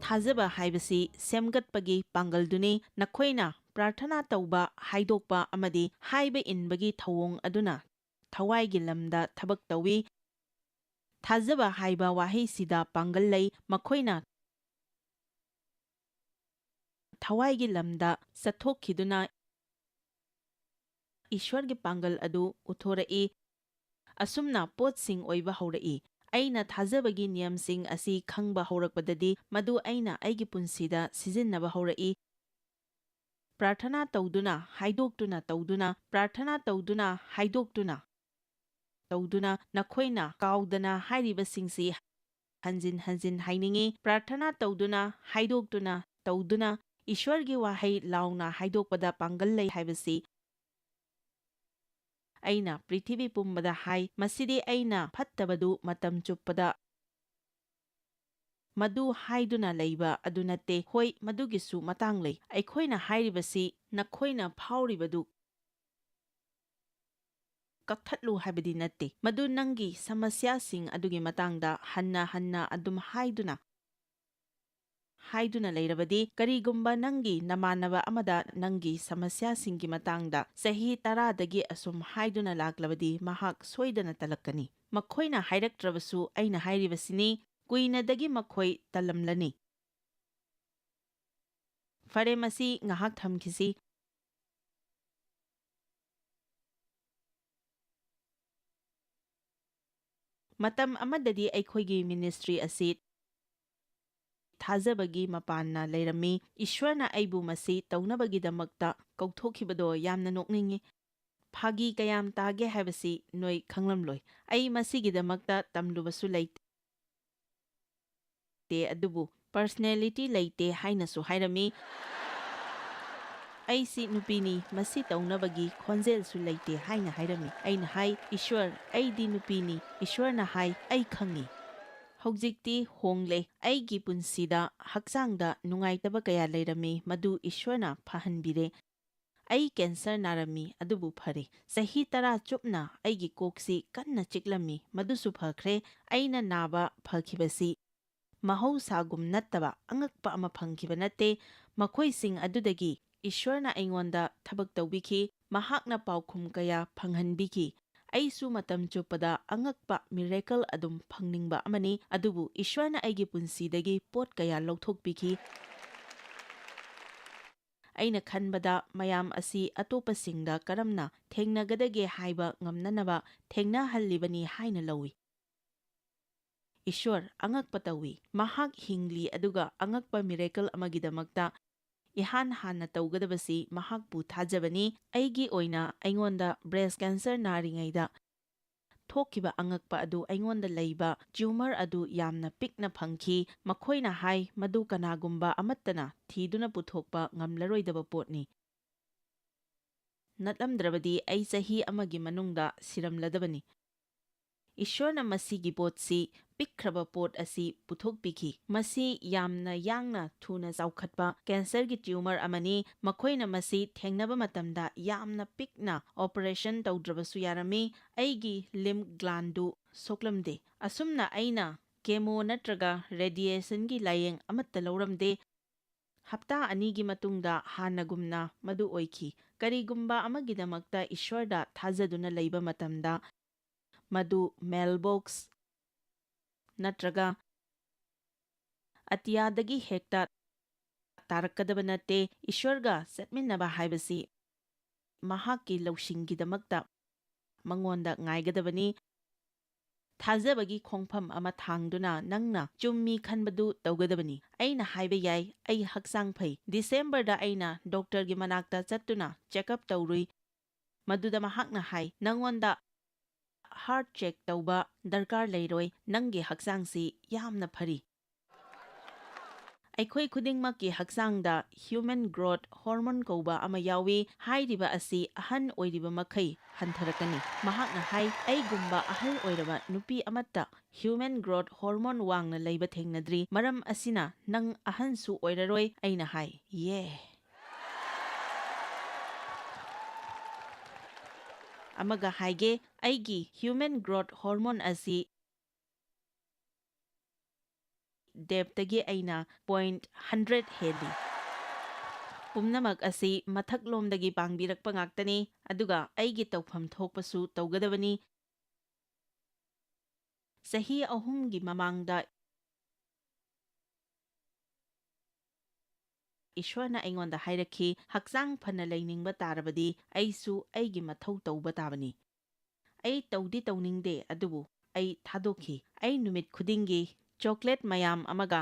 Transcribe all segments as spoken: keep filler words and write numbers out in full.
ꯊꯥꯖꯕ ꯍꯥꯏꯕꯁꯤ ꯁꯦꯝꯒꯠꯄꯒꯤ ꯄꯥꯡꯒꯜꯗꯨꯅꯤ꯫ ꯅꯈꯣꯏꯅ ꯄ꯭ꯔꯥꯔꯊꯅꯥ ꯇꯧꯕ, ꯍꯥꯏꯗꯣꯛꯄ ꯑꯃꯗꯤ ꯍꯥꯏꯕ ꯏꯟꯕꯒꯤ ꯊꯧꯑꯣꯡ ꯑꯗꯨꯅ ꯊꯋꯥꯏꯒꯤ ꯂꯝꯗ ꯊꯕꯛ ꯇꯧꯏ꯫ ꯊꯥꯖꯕ ꯍꯥꯏꯕ ꯋꯥꯍꯩꯁꯤꯗ ꯄꯥꯡꯒꯜ ꯂꯩ꯫ ꯃꯈꯣꯏꯅ ꯊꯋꯥꯏꯒꯤ ꯂꯝꯗ ꯆꯠꯊꯣꯛꯈꯤꯗꯨꯅ ꯏꯁ꯭ꯋꯔꯒꯤ ꯄꯥꯡꯒꯜ ꯑꯗꯨ ꯎꯠꯊꯣꯔꯛꯏ꯫ ꯑꯁꯨꯝꯅ ꯄꯣꯠꯁꯤꯡ ꯑꯣꯏꯕ ꯍꯧꯔꯛꯏ꯫ ꯑꯩꯅ ꯊꯥꯖꯕꯒꯤ ꯅꯤꯌꯝꯁꯤꯡ ꯑꯁꯤ ꯈꯪꯕ ꯍꯧꯔꯛꯄꯗꯗꯤ ꯃꯗꯨ ꯑꯩꯅ ꯑꯩꯒꯤ ꯄꯨꯟꯁꯤꯗ ꯁꯤꯖꯤꯟꯅꯕ ꯍꯧꯔꯛꯏ꯫ ꯄ꯭ꯔꯥꯔꯊꯅꯥ ꯇꯧꯗꯨꯅ, ꯍꯥꯏꯗꯣꯛꯇꯨꯅ, ꯇꯧꯗꯨꯅ, ꯄ꯭ꯔꯥꯔꯊꯅꯥ ꯇꯧꯗꯨꯅ, ꯍꯥꯏꯗꯣꯛꯇꯨꯅ, ꯇꯧꯗꯨꯅ ꯅꯈꯣꯏꯅ ꯀꯥꯎꯗꯅ ꯍꯥꯏꯔꯤꯕꯁꯤꯡꯁꯤ ꯍꯟꯖꯤꯟ ꯍꯟꯖꯤꯟ ꯍꯥꯏꯅꯤꯡꯏ꯫ ꯄ꯭ꯔꯥꯔꯊꯅꯥ ꯇꯧꯗꯨꯅ, ꯍꯥꯏꯗꯣꯛꯇꯨꯅ, ꯇꯧꯗꯨꯅ ꯏꯁ꯭ꯋꯔꯒꯤ ꯋꯥꯍꯩ ꯂꯥꯎꯅ ꯍꯥꯏꯗꯣꯛꯄꯗ ꯄꯥꯡꯒꯜ ꯂꯩ ꯍꯥꯏꯕꯁꯤ ꯑꯩꯅ ꯄ꯭ꯔꯤꯊꯤꯕꯤ ꯄꯨꯝꯕꯗ ꯍꯥꯏ꯫ ꯃꯁꯤꯗꯤ ꯑꯩꯅ ꯐꯠꯇꯕꯗꯨ ꯃꯇꯝ ꯆꯨꯞꯄꯗ ꯃꯗꯨ ꯍꯥꯏꯗꯨꯅ ꯂꯩꯕ ꯑꯗꯨ ꯅꯠꯇꯦ꯫ ꯍꯣꯏ, ꯃꯗꯨꯒꯤꯁꯨ ꯃꯇꯥꯡ ꯂꯩ꯫ ꯑꯩꯈꯣꯏꯅ ꯍꯥꯏꯔꯤꯕꯁꯤ ꯅꯈꯣꯏꯅ ꯐꯥꯎꯔꯤꯕꯗꯨ ꯀꯛꯊꯠꯂꯨ ꯍꯥꯏꯕꯗꯤ ꯅꯠꯇꯦ꯫ ꯃꯗꯨ ꯅꯪꯒꯤ ꯁꯃꯁ꯭ꯌꯥꯁꯤꯡ ꯑꯗꯨꯒꯤ ꯃꯇꯥꯡꯗ ꯍꯟꯅ ꯍꯟꯅ ꯑꯗꯨꯝ ꯍꯥꯏꯗꯨꯅ, ꯍꯥꯏꯗꯨꯅ ꯂꯩꯔꯕꯗꯤ, ꯀꯔꯤꯒꯨꯝꯕ ꯅꯪꯒꯤ ꯅꯃꯥꯟꯅꯕ ꯑꯃꯗ ꯅꯪꯒꯤ ꯁꯃꯁ꯭ꯌꯥꯁꯤꯡꯒꯤ ꯃꯇꯥꯡꯗ ꯆꯍꯤ ꯇꯔꯥꯗꯒꯤ ꯑꯁꯨꯝ ꯍꯥꯏꯗꯨꯅ ꯂꯥꯛꯂꯕꯗꯤ, ꯃꯍꯥꯛ ꯁꯣꯏꯗꯅ ꯇꯜꯂꯛꯀꯅꯤ꯫ ꯃꯈꯣꯏꯅ ꯍꯥꯏꯔꯛꯇ꯭ꯔꯕꯁꯨ ꯑꯩꯅ ꯍꯥꯏꯔꯤꯕꯁꯤꯅꯤ, ꯀꯨꯏꯅꯗꯒꯤ ꯃꯈꯣꯏ ꯇꯜꯂꯝꯂꯅꯤ꯫ ꯐꯔꯦ, ꯃꯁꯤ ꯉꯥꯏꯍꯥꯛ ꯊꯝꯈꯤꯁꯤ꯫ ꯃꯇꯝ ꯑꯃꯗꯗꯤ ꯑꯩꯈꯣꯏꯒꯤ ꯃꯤꯅꯤꯁꯇ꯭ꯔꯤ ꯑꯁꯤ ꯊꯥꯖꯕꯒꯤ ꯃꯄꯥꯟꯅ ꯂꯩꯔꯝꯃꯤ꯫ ꯏꯁ꯭ꯋꯔꯅ ꯑꯩꯕꯨ ꯃꯁꯤ ꯇꯧꯅꯕꯒꯤꯗꯃꯛꯇ ꯀꯧꯊꯣꯛꯈꯤꯕꯗꯣ ꯌꯥꯝꯅ ꯅꯣꯛꯅꯤꯡꯉꯤ꯫ ꯐꯥꯒꯤ ꯀꯌꯥꯝ ꯇꯥꯒꯦ ꯍꯥꯏꯕꯁꯤ ꯅꯣꯏ ꯈꯪꯂꯝꯂꯣꯏ꯫ ꯑꯩ ꯃꯁꯤꯒꯤꯗꯃꯛꯇ ꯇꯝꯂꯨꯕꯁꯨ ꯂꯩꯇꯦ, ꯑꯗꯨꯕꯨ ꯄꯔꯁꯅꯦꯂꯤꯇꯤ ꯂꯩꯇꯦ ꯍꯥꯏꯅꯁꯨ ꯍꯥꯏꯔꯝꯃꯤ꯫ ꯑꯩꯁꯤ ꯅꯨꯄꯤꯅꯤ, ꯃꯁꯤ ꯇꯧꯅꯕꯒꯤ ꯈꯣꯟꯖꯦꯜꯁꯨ ꯂꯩꯇꯦ ꯍꯥꯏꯅ ꯍꯥꯏꯔꯝꯃꯤ꯫ ꯑꯩꯅ ꯍꯥꯏ, "ꯏꯁ꯭ꯋꯔ, ꯑꯩꯗꯤ ꯅꯨꯄꯤꯅꯤ꯫" ꯏꯁ꯭ꯋꯔꯅ ꯍꯥꯏ, "ꯑꯩ ꯈꯪꯏ꯫" ꯍꯧꯖꯤꯛꯇꯤ ꯍꯣꯡꯂꯦ꯫ ꯑꯩꯒꯤ ꯄꯨꯟꯁꯤꯗ ꯍꯛꯆꯥꯡꯗ ꯅꯨꯡꯉꯥꯏꯇꯕ ꯀꯌꯥ ꯂꯩꯔꯝꯃꯤ, ꯃꯗꯨ ꯏꯁ꯭ꯋꯔꯅ ꯐꯍꯟꯕꯤꯔꯦ꯫ ꯑꯩ ꯀꯦꯟꯁꯔ ꯅꯥꯔꯝꯃꯤ, ꯑꯗꯨꯕꯨ ꯐꯔꯦ꯫ ꯆꯍꯤ ꯇꯔꯥ ꯆꯨꯞꯅ ꯑꯩꯒꯤ ꯀꯣꯛꯁꯤ ꯀꯟꯅ ꯆꯤꯛꯂꯝꯃꯤ, ꯃꯗꯨꯁꯨ ꯐꯈ꯭ꯔꯦ꯫ ꯑꯩꯅ ꯅꯥꯕ ꯐꯈꯤꯕꯁꯤ ꯃꯍꯧꯁꯥꯒꯨꯝ ꯅꯠꯇꯕ ꯑꯉꯛꯄ ꯑꯃ ꯐꯪꯈꯤꯕ ꯅꯠꯇꯦ꯫ ꯃꯈꯣꯏꯁꯤꯡ ꯑꯗꯨꯗꯒꯤ ꯏꯁ꯭ꯋꯔꯅ ꯑꯩꯉꯣꯟꯗ ꯊꯕꯛ ꯇꯧꯕꯤꯈꯤ, ꯃꯍꯥꯛꯅ ꯄꯥꯎꯈꯨꯝ ꯀꯌꯥ ꯐꯪꯍꯟꯕꯤꯈꯤ꯫ ꯑꯩꯁꯨ ꯃꯇꯝ ꯆꯨꯞꯄꯗ ꯑꯉꯛꯄ miracle ꯑꯗꯨꯝ ꯐꯪꯅꯤꯡꯕ ꯑꯃꯅꯤ, ꯑꯗꯨꯕꯨ ꯏꯁ꯭ꯋꯔꯅ ꯑꯩꯒꯤ ꯄꯨꯟꯁꯤꯗꯒꯤ ꯄꯣꯠ ꯀꯌꯥ ꯂꯧꯊꯣꯛꯄꯤꯈꯤ꯫ ꯑꯩꯅ ꯈꯟꯕꯗ ꯃꯌꯥꯝ ꯑꯁꯤ ꯑꯇꯣꯞꯄꯁꯤꯡꯗ ꯀꯔꯝꯅ ꯊꯦꯡꯅꯒꯗꯒꯦ ꯍꯥꯏꯕ ꯉꯝꯅꯅꯕ ꯊꯦꯡꯅꯍꯜꯂꯤꯕꯅꯤ ꯍꯥꯏꯅ ꯂꯧꯏ꯫ ꯏꯁ꯭ꯋꯔ ꯑꯉꯛꯄ ꯇꯧꯏ꯫ ꯃꯍꯥꯛ ꯍꯤꯡꯂꯤ, ꯑꯗꯨꯒ ꯑꯉꯛꯄ miracle ꯑꯃꯒꯤꯗꯃꯛꯇ ꯏꯍꯥꯟ ꯍꯥꯟꯅ ꯇꯧꯒꯗꯕꯁꯤ ꯃꯍꯥꯛꯄꯨ ꯊꯥꯖꯕꯅꯤ꯫ ꯑꯩꯒꯤ ꯑꯣꯏꯅ, ꯑꯩꯉꯣꯟꯗ breast cancer ꯅꯥꯔꯤꯉꯩꯗ ꯊꯣꯛꯈꯤꯕ ꯑꯉꯛꯄ ꯑꯗꯨ ꯑꯩꯉꯣꯟꯗ ꯂꯩꯕ tumor ꯑꯗꯨ ꯌꯥꯝꯅ ꯄꯤꯛꯅ ꯐꯪꯈꯤ꯫ ꯃꯈꯣꯏꯅ ꯍꯥꯏ ꯃꯗꯨ ꯀꯅꯥꯒꯨꯝꯕ ꯑꯃꯠꯇꯅ ꯊꯤꯗꯨꯅ ꯄꯨꯊꯣꯛꯄ ꯉꯝꯂꯔꯣꯏꯗꯕ ꯄꯣꯠꯅꯤ꯫ ꯅꯠꯂꯝꯗ꯭ꯔꯕꯗꯤ ꯑꯩ ꯆꯍꯤ ꯑꯃꯒꯤ ꯃꯅꯨꯡꯗ ꯁꯤꯔꯝꯂꯗꯕꯅꯤ꯫ ꯏꯁ꯭ꯋꯔꯅ ꯃꯁꯤꯒꯤ ꯄꯣꯠꯁꯤ, ꯄꯤꯛꯈ꯭ꯔꯕ ꯄꯣꯠ ꯑꯁꯤ ꯄꯨꯊꯣꯛꯄꯤꯈꯤ꯫ ꯃꯁꯤ ꯌꯥꯝꯅ ꯌꯥꯡꯅ ꯊꯨꯅ ꯆꯥꯎꯈꯠꯄ cancerꯒꯤ tumor ꯑꯃꯅꯤ꯫ ꯃꯈꯣꯏꯅ ꯃꯁꯤ ꯊꯦꯡꯅꯕ ꯃꯇꯝꯗ ꯌꯥꯝꯅ ꯄꯤꯛꯅ operation ꯇꯧꯗ꯭ꯔꯕꯁꯨ ꯌꯥꯔꯝꯃꯤ꯫ ꯑꯩꯒꯤ lymph glandꯗꯨ ꯁꯣꯛꯂꯝꯗꯦ꯫ ꯑꯁꯨꯝꯅ ꯑꯩꯅ chemo ꯅꯠꯇ꯭ꯔꯒ radiationꯒꯤ ꯂꯥꯌꯦꯡ ꯑꯃꯠꯇ ꯂꯧꯔꯝꯗꯦ꯫ ꯍꯞꯇꯥ ꯑꯅꯤꯒꯤ ꯃꯇꯨꯡꯗ ꯍꯥꯟꯅꯒꯨꯝꯅ ꯃꯗꯨ ꯑꯣꯏꯈꯤ꯫ ꯀꯔꯤꯒꯨꯝꯕ ꯑꯃꯒꯤꯗꯃꯛꯇ ꯏꯁ꯭ꯋꯔꯗ ꯊꯥꯖꯗꯨꯅ ꯂꯩꯕ ꯃꯇꯝꯗ, ꯃꯗꯨ mailbox ꯅꯠꯇ꯭ꯔꯒ ꯑꯇꯤꯌꯥꯗꯒꯤ ꯍꯦꯛꯇ ꯇꯥꯔꯛꯀꯗꯕ ꯅꯠꯇꯦ꯫ ꯏꯁ꯭ꯋꯔꯒ ꯆꯠꯃꯤꯟꯅꯕ ꯍꯥꯏꯕꯁꯤ ꯃꯍꯥꯛꯀꯤ ꯂꯧꯁꯤꯡꯒꯤꯗꯃꯛꯇ ꯃꯉꯣꯟꯗ ꯉꯥꯏꯒꯗꯕꯅꯤ꯫ ꯊꯥꯖꯕꯒꯤ ꯈꯣꯡꯐꯝ ꯑꯃ ꯊꯥꯡꯗꯨꯅ ꯅꯪꯅ ꯆꯨꯝꯃꯤ ꯈꯟꯕꯗꯨ ꯇꯧꯒꯗꯕꯅꯤ꯫ ꯑꯩꯅ ꯍꯥꯏꯕ ꯌꯥꯏ, ꯑꯩ ꯍꯛꯆꯥꯡ ꯐꯩ꯫ Decemberꯗ ꯑꯩꯅ doctorꯒꯤ ꯃꯅꯥꯛꯇ ꯆꯠꯇꯨꯅ check up ꯇꯧꯔꯨꯏ꯫ ꯃꯗꯨꯗ ꯃꯍꯥꯛꯅ ꯍꯥꯏ, "ꯅꯉꯣꯟꯗ heart check ꯇꯧꯕ ꯗꯔꯀꯥꯔ ꯂꯩꯔꯣꯏ, ꯅꯪꯒꯤ ꯍꯛꯆꯥꯡꯁꯤ ꯌꯥꯝꯅ ꯐꯔꯤ"꯫ ꯑꯩꯈꯣꯏ ꯈꯨꯗꯤꯡꯃꯛꯀꯤ ꯍꯛꯆꯥꯡꯗ human growth hormone ꯀꯧꯕ ꯑꯃ ꯌꯥꯎꯏ꯫ ꯍꯥꯏꯔꯤꯕ ꯑꯁꯤ ꯑꯍꯟ ꯑꯣꯏꯔꯤꯕ ꯃꯈꯩ ꯍꯟꯊꯔꯛꯀꯅꯤ꯫ ꯃꯍꯥꯛꯅ ꯍꯥꯏ, "ꯑꯩꯒꯨꯝꯕ ꯑꯍꯜ ꯑꯣꯏꯔꯕ ꯅꯨꯄꯤ ꯑꯃꯠꯇ human growth hormone ꯋꯥꯡꯅ ꯂꯩꯕ ꯊꯦꯡꯅꯗ꯭ꯔꯤ꯫ ꯃꯔꯝ ꯑꯁꯤꯅ ꯅꯪ ꯑꯍꯟꯁꯨ ꯑꯣꯏꯔꯔꯣꯏ", ꯑꯩꯅ ꯍꯥꯏ꯫ "ꯌꯦ!" ꯑꯃꯒ ꯍꯥꯏꯒꯦ, ꯑꯩꯒꯤ human growth hormone ꯑꯁꯤ ꯗꯦꯞꯇꯒꯤ ꯑꯩꯅ ꯄꯣꯏꯟꯠ ꯍꯟꯗ꯭ꯔꯦꯠ ꯍꯦꯜꯂꯤ꯫ ꯄꯨꯝꯅꯃꯛ ꯑꯁꯤ ꯃꯊꯛꯂꯣꯝꯗꯒꯤ ꯄꯥꯡꯕꯤꯔꯛꯄ ꯉꯥꯛꯇꯅꯤ, ꯑꯗꯨꯒ ꯑꯩꯒꯤ ꯇꯧꯐꯝ ꯊꯣꯛꯄꯁꯨ ꯇꯧꯒꯗꯕꯅꯤ꯫ ꯆꯍꯤ ꯑꯍꯨꯝꯒꯤ ꯃꯃꯥꯡꯗ ꯏꯁ꯭ꯋꯔꯅ ꯑꯩꯉꯣꯟꯗ ꯍꯥꯏꯔꯛꯈꯤ, "ꯍꯛꯆꯥꯡ ꯐꯅ ꯂꯩꯅꯤꯡꯕ ꯇꯥꯔꯕꯗꯤ ꯑꯩꯁꯨ ꯑꯩꯒꯤ ꯃꯊꯧ ꯇꯧꯕ ꯇꯥꯕꯅꯤ"꯫ ꯑꯩ ꯇꯧꯗꯤ ꯇꯧꯅꯤꯡꯗꯦ, ꯑꯗꯨꯕꯨ ꯑꯩ ꯊꯥꯗꯣꯛꯈꯤ꯫ ꯑꯩ ꯅꯨꯃꯤꯠ ꯈꯨꯗꯤꯡꯒꯤ ꯆꯣꯀ꯭ꯂꯦꯠ ꯃꯌꯥꯝ ꯑꯃꯒ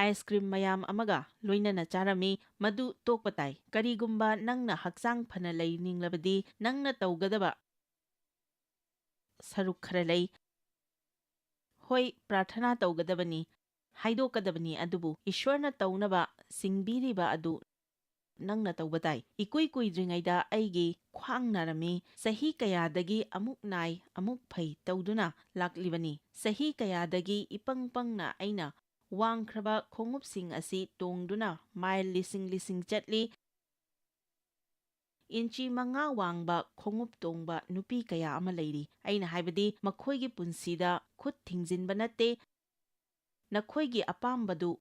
ꯑꯥꯏꯁ ꯀ꯭ꯔꯤꯝ ꯃꯌꯥꯝ ꯑꯃꯒ ꯂꯣꯏꯅꯅ ꯆꯥꯔꯝꯃꯤ꯫ ꯃꯗꯨ ꯇꯣꯛꯄ ꯇꯥꯏ꯫ ꯀꯔꯤꯒꯨꯝꯕ ꯅꯪꯅ ꯍꯛꯆꯥꯡ ꯐꯅ ꯂꯩꯅꯤꯡꯂꯕꯗꯤ ꯅꯪꯅ ꯇꯧꯒꯗꯕ ꯁꯔꯨꯛ ꯈꯔ ꯂꯩ꯫ ꯍꯣꯏ, ꯄ꯭ꯔꯥꯔꯊꯅꯥ ꯇꯧꯒꯗꯕꯅꯤ, ꯍꯥꯏꯗꯣꯛꯀꯗꯕꯅꯤ, ꯑꯗꯨꯕꯨ ꯏꯁ꯭ꯋꯔꯅ ꯇꯧꯅꯕ ꯁꯤꯡꯕꯤꯔꯤꯕ ꯑꯗꯨ ꯅꯪꯅ ꯇꯧꯕ ꯇꯥꯏ꯫ ꯏꯀꯨꯏ ꯀꯨꯏꯗ꯭ꯔꯤꯉꯩꯗ ꯑꯩꯒꯤ ꯈ꯭ꯋꯥꯡ ꯅꯥꯔꯝꯃꯤ꯫ ꯆꯍꯤ ꯀꯌꯥꯗꯒꯤ ꯑꯃꯨꯛ ꯅꯥꯏ, ꯑꯃꯨꯛ ꯐꯩ ꯇꯧꯗꯨꯅ ꯂꯥꯛꯂꯤꯕꯅꯤ꯫ ꯆꯍꯤ ꯀꯌꯥꯗꯒꯤ ꯏꯄꯪ ꯄꯪꯅ ꯑꯩꯅ ꯋꯥꯡꯈ꯭ꯔꯕ ꯈꯣꯡꯎꯞꯁꯤꯡ ꯑꯁꯤ ꯇꯣꯡꯗꯨꯅ ꯃꯥꯏꯜ ꯂꯤꯁꯤꯡ ꯂꯤꯁꯤꯡ ꯆꯠꯂꯤ꯫ ꯏꯟꯆꯤ ꯃꯉꯥ ꯋꯥꯡꯕ ꯈꯣꯡꯎꯞ ꯇꯣꯡꯕ ꯅꯨꯄꯤ ꯀꯌꯥ ꯑꯃ ꯂꯩꯔꯤ꯫ ꯑꯩꯅ ꯍꯥꯏꯕꯗꯤ, ꯃꯈꯣꯏꯒꯤ ꯄꯨꯟꯁꯤꯗ ꯈꯨꯠ ꯊꯤꯡꯖꯤꯟꯕ ꯅꯠꯇꯦ꯫ ꯅꯈꯣꯏꯒꯤ ꯑꯄꯥꯝꯕꯗꯨ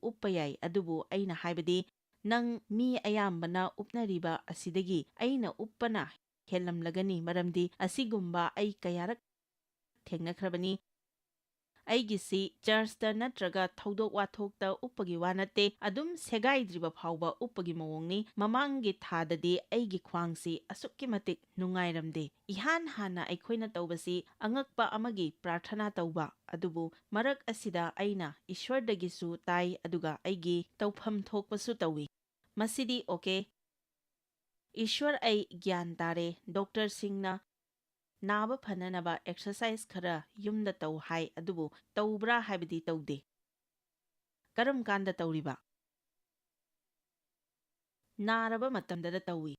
ꯎꯞꯄ ꯌꯥꯏ, ꯑꯗꯨꯕꯨ ꯑꯩꯅ ꯍꯥꯏꯕꯗꯤ, ꯅꯪ ꯃꯤ ꯑꯌꯥꯝꯕꯅ ꯎꯞꯅꯔꯤꯕ ꯑꯁꯤꯗꯒꯤ ꯑꯩꯅ ꯎꯞꯄꯅ ꯍꯦꯜꯂꯝꯂꯒꯅꯤ, ꯃꯔꯝꯗꯤ ꯑꯁꯤꯒꯨꯝꯕ ꯑꯩ ꯀꯌꯥꯔꯛ ꯊꯦꯡꯅꯈ꯭ꯔꯕꯅꯤ꯫ ꯑꯩꯒꯤꯁꯤ ꯆꯔꯆꯇ ꯅꯠꯇ꯭ꯔꯒ ꯊꯧꯗꯣꯛ ꯋꯥꯊꯣꯛꯇ ꯎꯞꯄꯒꯤ ꯋꯥ ꯅꯠꯇꯦ, ꯑꯗꯨꯝ ꯁꯦꯒꯥꯏꯗ꯭ꯔꯤꯕ ꯐꯥꯎꯕ ꯎꯞꯄꯒꯤ ꯃꯑꯣꯡꯅꯤ꯫ ꯃꯃꯥꯡꯒꯤ ꯊꯥꯗꯗꯤ ꯑꯩꯒꯤ ꯈ꯭ꯋꯥꯡꯁꯤ ꯑꯁꯨꯛꯀꯤ ꯃꯇꯤꯛ ꯅꯨꯡꯉꯥꯏꯔꯝꯗꯦ꯫ ꯏꯍꯥꯟ ꯍꯥꯟꯅ ꯑꯩꯈꯣꯏꯅ ꯇꯧꯕꯁꯤ ꯑꯉꯛꯄ ꯑꯃꯒꯤ ꯄ꯭ꯔꯥꯔꯊꯅꯥ ꯇꯧꯕ, ꯑꯗꯨꯕꯨ ꯃꯔꯛ ꯑꯁꯤꯗ ꯑꯩꯅ ꯏꯁ꯭ꯋꯔꯗꯒꯤꯁꯨ ꯇꯥꯏ, ꯑꯗꯨꯒ ꯑꯩꯒꯤ ꯇꯧꯐꯝ ꯊꯣꯛꯄꯁꯨ ꯇꯧꯏ꯫ ꯃꯁꯤꯗꯤ ꯑꯣꯀꯦ꯫ ꯏꯁ꯭ꯋꯔ, ꯑꯩ ꯒ꯭ꯌꯥꯟ ꯇꯥꯔꯦ꯫ ꯗꯣꯛꯇꯔꯁꯤꯡꯅ ꯅꯥꯕ ꯐꯅꯅꯕ ꯑꯦꯛꯁꯔꯁꯥꯏꯁ ꯈꯔ ꯌꯨꯝꯗ ꯇꯧ ꯍꯥꯏ, ꯑꯗꯨꯕꯨ ꯇꯧꯕ꯭ꯔꯥ ꯍꯥꯏꯕꯗꯤ ꯇꯧꯗꯦ꯫ ꯀꯔꯝ ꯀꯥꯟꯗ ꯇꯧꯔꯤꯕ? ꯅꯥꯔꯕ ꯃꯇꯝꯗꯗ ꯇꯧꯏ꯫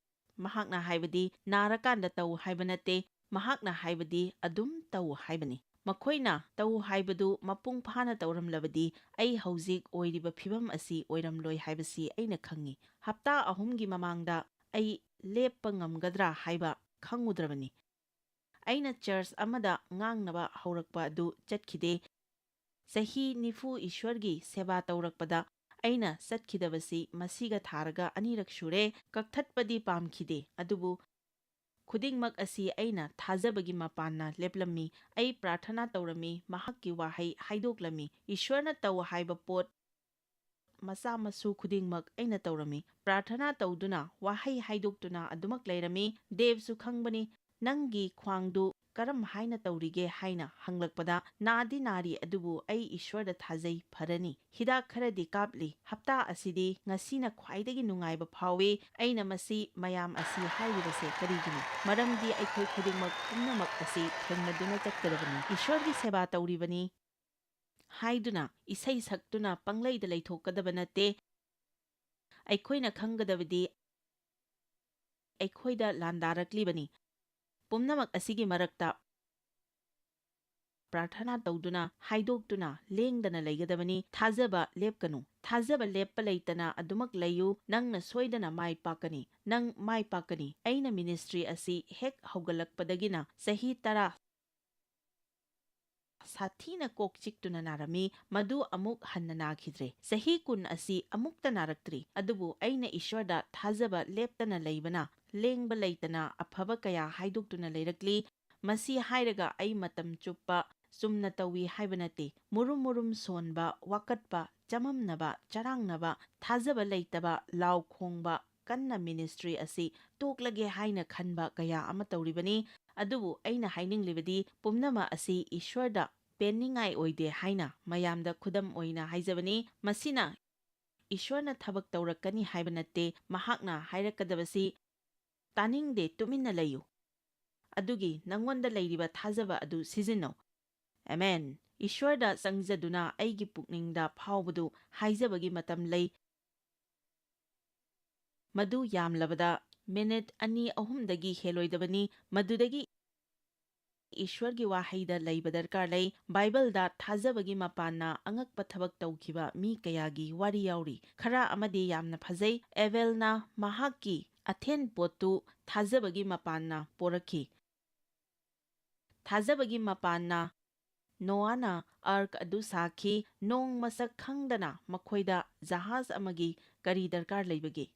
ꯃꯍꯥꯛꯅ ꯍꯥꯏꯕꯗꯤ ꯅꯥꯔꯀꯥꯟꯗ ꯇꯧ ꯍꯥꯏꯕ ꯅꯠꯇꯦ, ꯃꯍꯥꯛꯅ ꯍꯥꯏꯕꯗꯤ ꯑꯗꯨꯝ ꯇꯧ ꯍꯥꯏꯕꯅꯤ꯫ ꯃꯈꯣꯏꯅ ꯇꯧ ꯍꯥꯏꯕꯗꯨ ꯃꯄꯨꯡ ꯐꯥꯅ ꯇꯧꯔꯝꯂꯕꯗꯤ ꯑꯩ ꯍꯧꯖꯤꯛ ꯑꯣꯏꯔꯤꯕ ꯐꯤꯚꯝ ꯑꯁꯤ ꯑꯣꯏꯔꯝꯂꯣꯏ ꯍꯥꯏꯕꯁꯤ ꯑꯩꯅ ꯈꯪꯏ꯫ ꯍꯞꯇꯥ ꯑꯍꯨꯝꯒꯤ ꯃꯃꯥꯡꯗ ꯑꯩ ꯂꯦꯞꯄ ꯉꯝꯒꯗ꯭ꯔꯥ ꯍꯥꯏꯕ ꯈꯪꯉꯨꯗ꯭ꯔꯕꯅꯤ꯫ ꯑꯩꯅ ꯆꯔꯆ ꯑꯃꯗ ꯉꯥꯡꯅꯕ ꯍꯧꯔꯛꯄ ꯑꯗꯨ ꯆꯠꯈꯤꯗꯦ꯫ ꯆꯍꯤ ꯅꯤꯐꯨ ꯏꯁ꯭ꯋꯔꯒꯤ ꯁꯦꯕꯥ ꯇꯧꯔꯛꯄꯗ ꯑꯩꯅ ꯆꯠꯈꯤꯗꯕꯁꯤ ꯃꯁꯤꯒ ꯊꯥꯔꯒ ꯑꯅꯤꯔꯛ ꯁꯨꯔꯦ꯫ ꯀꯛꯊꯠꯄꯗꯤ ꯄꯥꯝꯈꯤꯗꯦ, ꯑꯗꯨꯕꯨ ꯈꯨꯗꯤꯡꯃꯛ ꯑꯁꯤ ꯑꯩꯅ ꯊꯥꯖꯕꯒꯤ ꯃꯄꯥꯟꯅ ꯂꯦꯞꯂꯝꯃꯤ꯫ ꯑꯩ ꯄ꯭ꯔꯥꯔꯊꯅꯥ ꯇꯧꯔꯝꯃꯤ, ꯃꯍꯥꯛꯀꯤ ꯋꯥꯍꯩ ꯍꯥꯏꯗꯣꯛꯂꯝꯃꯤ꯫ ꯏꯁ꯭ꯋꯔꯅ ꯇꯧ ꯍꯥꯏꯕ ꯄꯣꯠ ꯃꯆꯥ ꯃꯁꯨ ꯈꯨꯗꯤꯡꯃꯛ ꯑꯩꯅ ꯇꯧꯔꯝꯃꯤ꯫ ꯄ꯭ꯔꯥꯔꯊꯅꯥ ꯇꯧꯗꯨꯅ, ꯋꯥꯍꯩ ꯍꯥꯏꯗꯣꯛꯇꯨꯅ ꯑꯗꯨꯃꯛ ꯂꯩꯔꯝꯃꯤ꯫ ꯗꯦꯕꯁꯨ ꯈꯪꯕꯅꯤ, "ꯅꯪꯒꯤ ꯈ꯭ꯋꯥꯡꯗꯨ ꯀꯔꯝ ꯍꯥꯏꯅ ꯇꯧꯔꯤꯒꯦ?" ꯍꯥꯏꯅ ꯍꯪꯂꯛꯄꯗ, "ꯅꯥꯗꯤ ꯅꯥꯔꯤ, ꯑꯗꯨꯕꯨ ꯑꯩ ꯏꯁ꯭ꯋꯔꯗ ꯊꯥꯖꯩ, ꯐꯔꯅꯤ꯫ ꯍꯤꯗꯥꯛ ꯈꯔꯗꯤ ꯀꯥꯞꯂꯤ꯫ ꯍꯞꯇꯥ ꯑꯁꯤꯗꯤ ꯉꯁꯤꯅ ꯈ꯭ꯋꯥꯏꯗꯒꯤ ꯅꯨꯡꯉꯥꯏꯕ ꯐꯥꯎꯏ꯫ ꯑꯩꯅ ꯃꯁꯤ ꯃꯌꯥꯝ ꯑꯁꯤ ꯍꯥꯏꯔꯤꯕꯁꯦ ꯀꯔꯤꯒꯤꯅꯣ? ꯃꯔꯝꯗꯤ ꯑꯩꯈꯣꯏ ꯈꯨꯗꯤꯡꯃꯛ ꯄꯨꯝꯅꯃꯛ ꯑꯁꯤ ꯊꯦꯡꯅꯗꯨꯅ ꯆꯠꯀꯗꯕꯅꯤ꯫ ꯏꯁ꯭ꯋꯔꯒꯤ ꯁꯦꯕꯥ ꯇꯧꯔꯤꯕꯅꯤ" ꯍꯥꯏꯗꯨꯅ ꯏꯁꯩ ꯁꯛꯇꯨꯅ ꯄꯪꯂꯩꯗ ꯂꯩꯊꯣꯛꯀꯗꯕ ꯅꯠꯇꯦ꯫ ꯑꯩꯈꯣꯏꯅ ꯈꯪꯒꯗꯕꯗꯤ ꯑꯩꯈꯣꯏꯗ ꯂꯥꯟꯗꯥꯔꯛꯂꯤꯕꯅꯤ꯫ ꯄꯨꯝꯅꯃꯛ ꯑꯁꯤꯒꯤ ꯃꯔꯛꯇ ꯄ꯭ꯔꯥꯔꯊꯅꯥ ꯇꯧꯗꯨꯅ, ꯍꯥꯏꯗꯣꯛꯇꯨꯅ, ꯂꯦꯡꯗꯅ ꯂꯩꯒꯗꯕꯅꯤ꯫ ꯊꯥꯖꯕ ꯂꯦꯞꯀꯅꯨ꯫ ꯊꯥꯖꯕ ꯂꯦꯞꯄ ꯂꯩꯇꯅ ꯑꯗꯨꯃꯛ ꯂꯩꯌꯨ꯫ ꯅꯪꯅ ꯁꯣꯏꯗꯅ ꯃꯥꯏ ꯄꯥꯛꯀꯅꯤ꯫ ꯅꯪ ꯃꯥꯏ ꯄꯥꯛꯀꯅꯤ꯫ ꯑꯩꯅ ꯃꯤꯅꯤꯁꯇ꯭ꯔꯤ ꯑꯁꯤ ꯍꯦꯛ ꯍꯧꯒꯠꯂꯛꯄꯗꯒꯤꯅ ꯆꯍꯤ ꯇꯔꯥ ꯁꯥꯊꯤꯅ ꯀꯣꯛ ꯆꯤꯛꯇꯨꯅ ꯅꯥꯔꯝꯃꯤ꯫ ꯃꯗꯨ ꯑꯃꯨꯛ ꯍꯟꯅ ꯅꯥꯈꯤꯗ꯭ꯔꯦ꯫ ꯆꯍꯤ ꯀꯨꯟ ꯑꯁꯤ ꯑꯃꯨꯛꯇ ꯅꯥꯔꯛꯇ꯭ꯔꯤ꯫ ꯑꯗꯨꯕꯨ ꯑꯩꯅ ꯏꯁ꯭ꯋꯔꯗ ꯊꯥꯖꯕ ꯂꯦꯞꯇꯅ ꯂꯩꯕꯅ, ꯂꯦꯡꯕ ꯂꯩꯇꯅ ꯑꯐꯕ ꯀꯌꯥ ꯍꯥꯏꯗꯣꯛꯇꯨꯅ ꯂꯩꯔꯛꯂꯤ꯫ ꯃꯁꯤ ꯍꯥꯏꯔꯒ ꯑꯩ ꯃꯇꯝ ꯆꯨꯞꯄ ꯆꯨꯝꯅ ꯇꯧꯏ ꯍꯥꯏꯕ ꯅꯠꯇꯦ꯫ ꯃꯨꯔꯨꯝ ꯃꯨꯔꯨꯝ ꯁꯣꯟꯕ, ꯋꯥꯀꯠꯄ, ꯆꯃꯝꯅꯕ, ꯆꯔꯥꯡꯅꯕ, ꯊꯥꯖꯕ ꯂꯩꯇꯕ, ꯂꯥꯎ ꯈꯣꯡꯕ, ꯀꯟꯅ ꯃꯤꯅꯤꯁꯇ꯭ꯔꯤ ꯑꯁꯤ ꯇꯣꯛꯂꯒꯦ ꯍꯥꯏꯅ ꯈꯟꯕ ꯀꯌꯥ ꯑꯃ ꯇꯧꯔꯤꯕꯅꯤ꯫ ꯑꯗꯨꯕꯨ ꯑꯩꯅ ꯍꯥꯏꯅꯤꯡꯂꯤꯕꯗꯤ, ꯄꯨꯝꯅꯃꯛ ꯑꯁꯤ ꯏꯁ꯭ꯋꯔꯗ ꯄꯦꯟꯅꯤꯡꯉꯥꯏ ꯑꯣꯏꯗꯦ ꯍꯥꯏꯅ ꯃꯌꯥꯝꯗ ꯈꯨꯗꯝ ꯑꯣꯏꯅ ꯍꯥꯏꯖꯕꯅꯤ꯫ ꯃꯁꯤꯅ ꯏꯁ꯭ꯋꯔꯅ ꯊꯕꯛ ꯇꯧꯔꯛꯀꯅꯤ ꯍꯥꯏꯕ ꯅꯠꯇꯦ꯫ ꯃꯍꯥꯛꯅ ꯍꯥꯏꯔꯛꯀꯗꯕꯁꯤ, "ꯇꯥꯅꯤꯡꯗꯦ, ꯇꯨꯃꯤꯟꯅ ꯂꯩꯌꯨ꯫ ꯑꯗꯨꯒꯤ ꯅꯉꯣꯟꯗ ꯂꯩꯔꯤꯕ ꯊꯥꯖꯕ ꯑꯗꯨ ꯁꯤꯖꯤꯟꯅꯧ꯫" ꯑꯃꯦꯟ꯫ ꯏꯁ꯭ꯋꯔꯗ ꯆꯪꯖꯗꯨꯅ ꯑꯩꯒꯤ ꯄꯨꯛꯅꯤꯡꯗ ꯐꯥꯎꯕꯗꯨ ꯍꯥꯏꯖꯕꯒꯤ ꯃꯇꯝ ꯂꯩ꯫ ꯃꯗꯨ ꯌꯥꯝꯂꯕꯗ ꯃꯤꯅꯤꯠ ꯑꯅꯤ ꯑꯍꯨꯝꯗꯒꯤ ꯍꯦꯜꯂꯣꯏꯗꯕꯅꯤ꯫ ꯃꯗꯨꯗꯒꯤ ꯏꯁ꯭ꯋꯔꯒꯤ ꯋꯥꯍꯩꯗ ꯂꯩꯕ ꯗꯔꯀꯥꯔ ꯂꯩ꯫ ꯕꯥꯏꯕꯜꯗ ꯊꯥꯖꯕꯒꯤ ꯃꯄꯥꯟꯅ ꯑꯉꯛꯄ ꯊꯕꯛ ꯇꯧꯈꯤꯕ ꯃꯤ ꯀꯌꯥꯒꯤ ꯋꯥꯔꯤ ꯌꯥꯎꯔꯤ꯫ ꯈꯔ ꯑꯃꯗꯤ ꯌꯥꯝꯅ ꯐꯖꯩ꯫ ꯑꯦꯕꯦꯜꯅ ꯃꯍꯥꯛꯀꯤ ꯑꯊꯦꯟ ꯄꯣꯠꯇꯨ ꯊꯥꯖꯕꯒꯤ ꯃꯄꯥꯟꯅ ꯄꯣꯔꯛꯈꯤ꯫ ꯊꯥꯖꯕꯒꯤ ꯃꯄꯥꯟꯅ ꯅꯣꯋꯥꯅ ꯑꯥꯔꯛ ꯑꯗꯨ ꯁꯥꯈꯤ꯫ ꯅꯣꯡ ꯃꯁꯛ ꯈꯪꯗꯅ ꯃꯈꯣꯏꯗ ꯖꯍꯥꯖ ꯑꯃꯒꯤ ꯀꯔꯤ ꯗꯔꯀꯥꯔ ꯂꯩꯕꯒꯦ?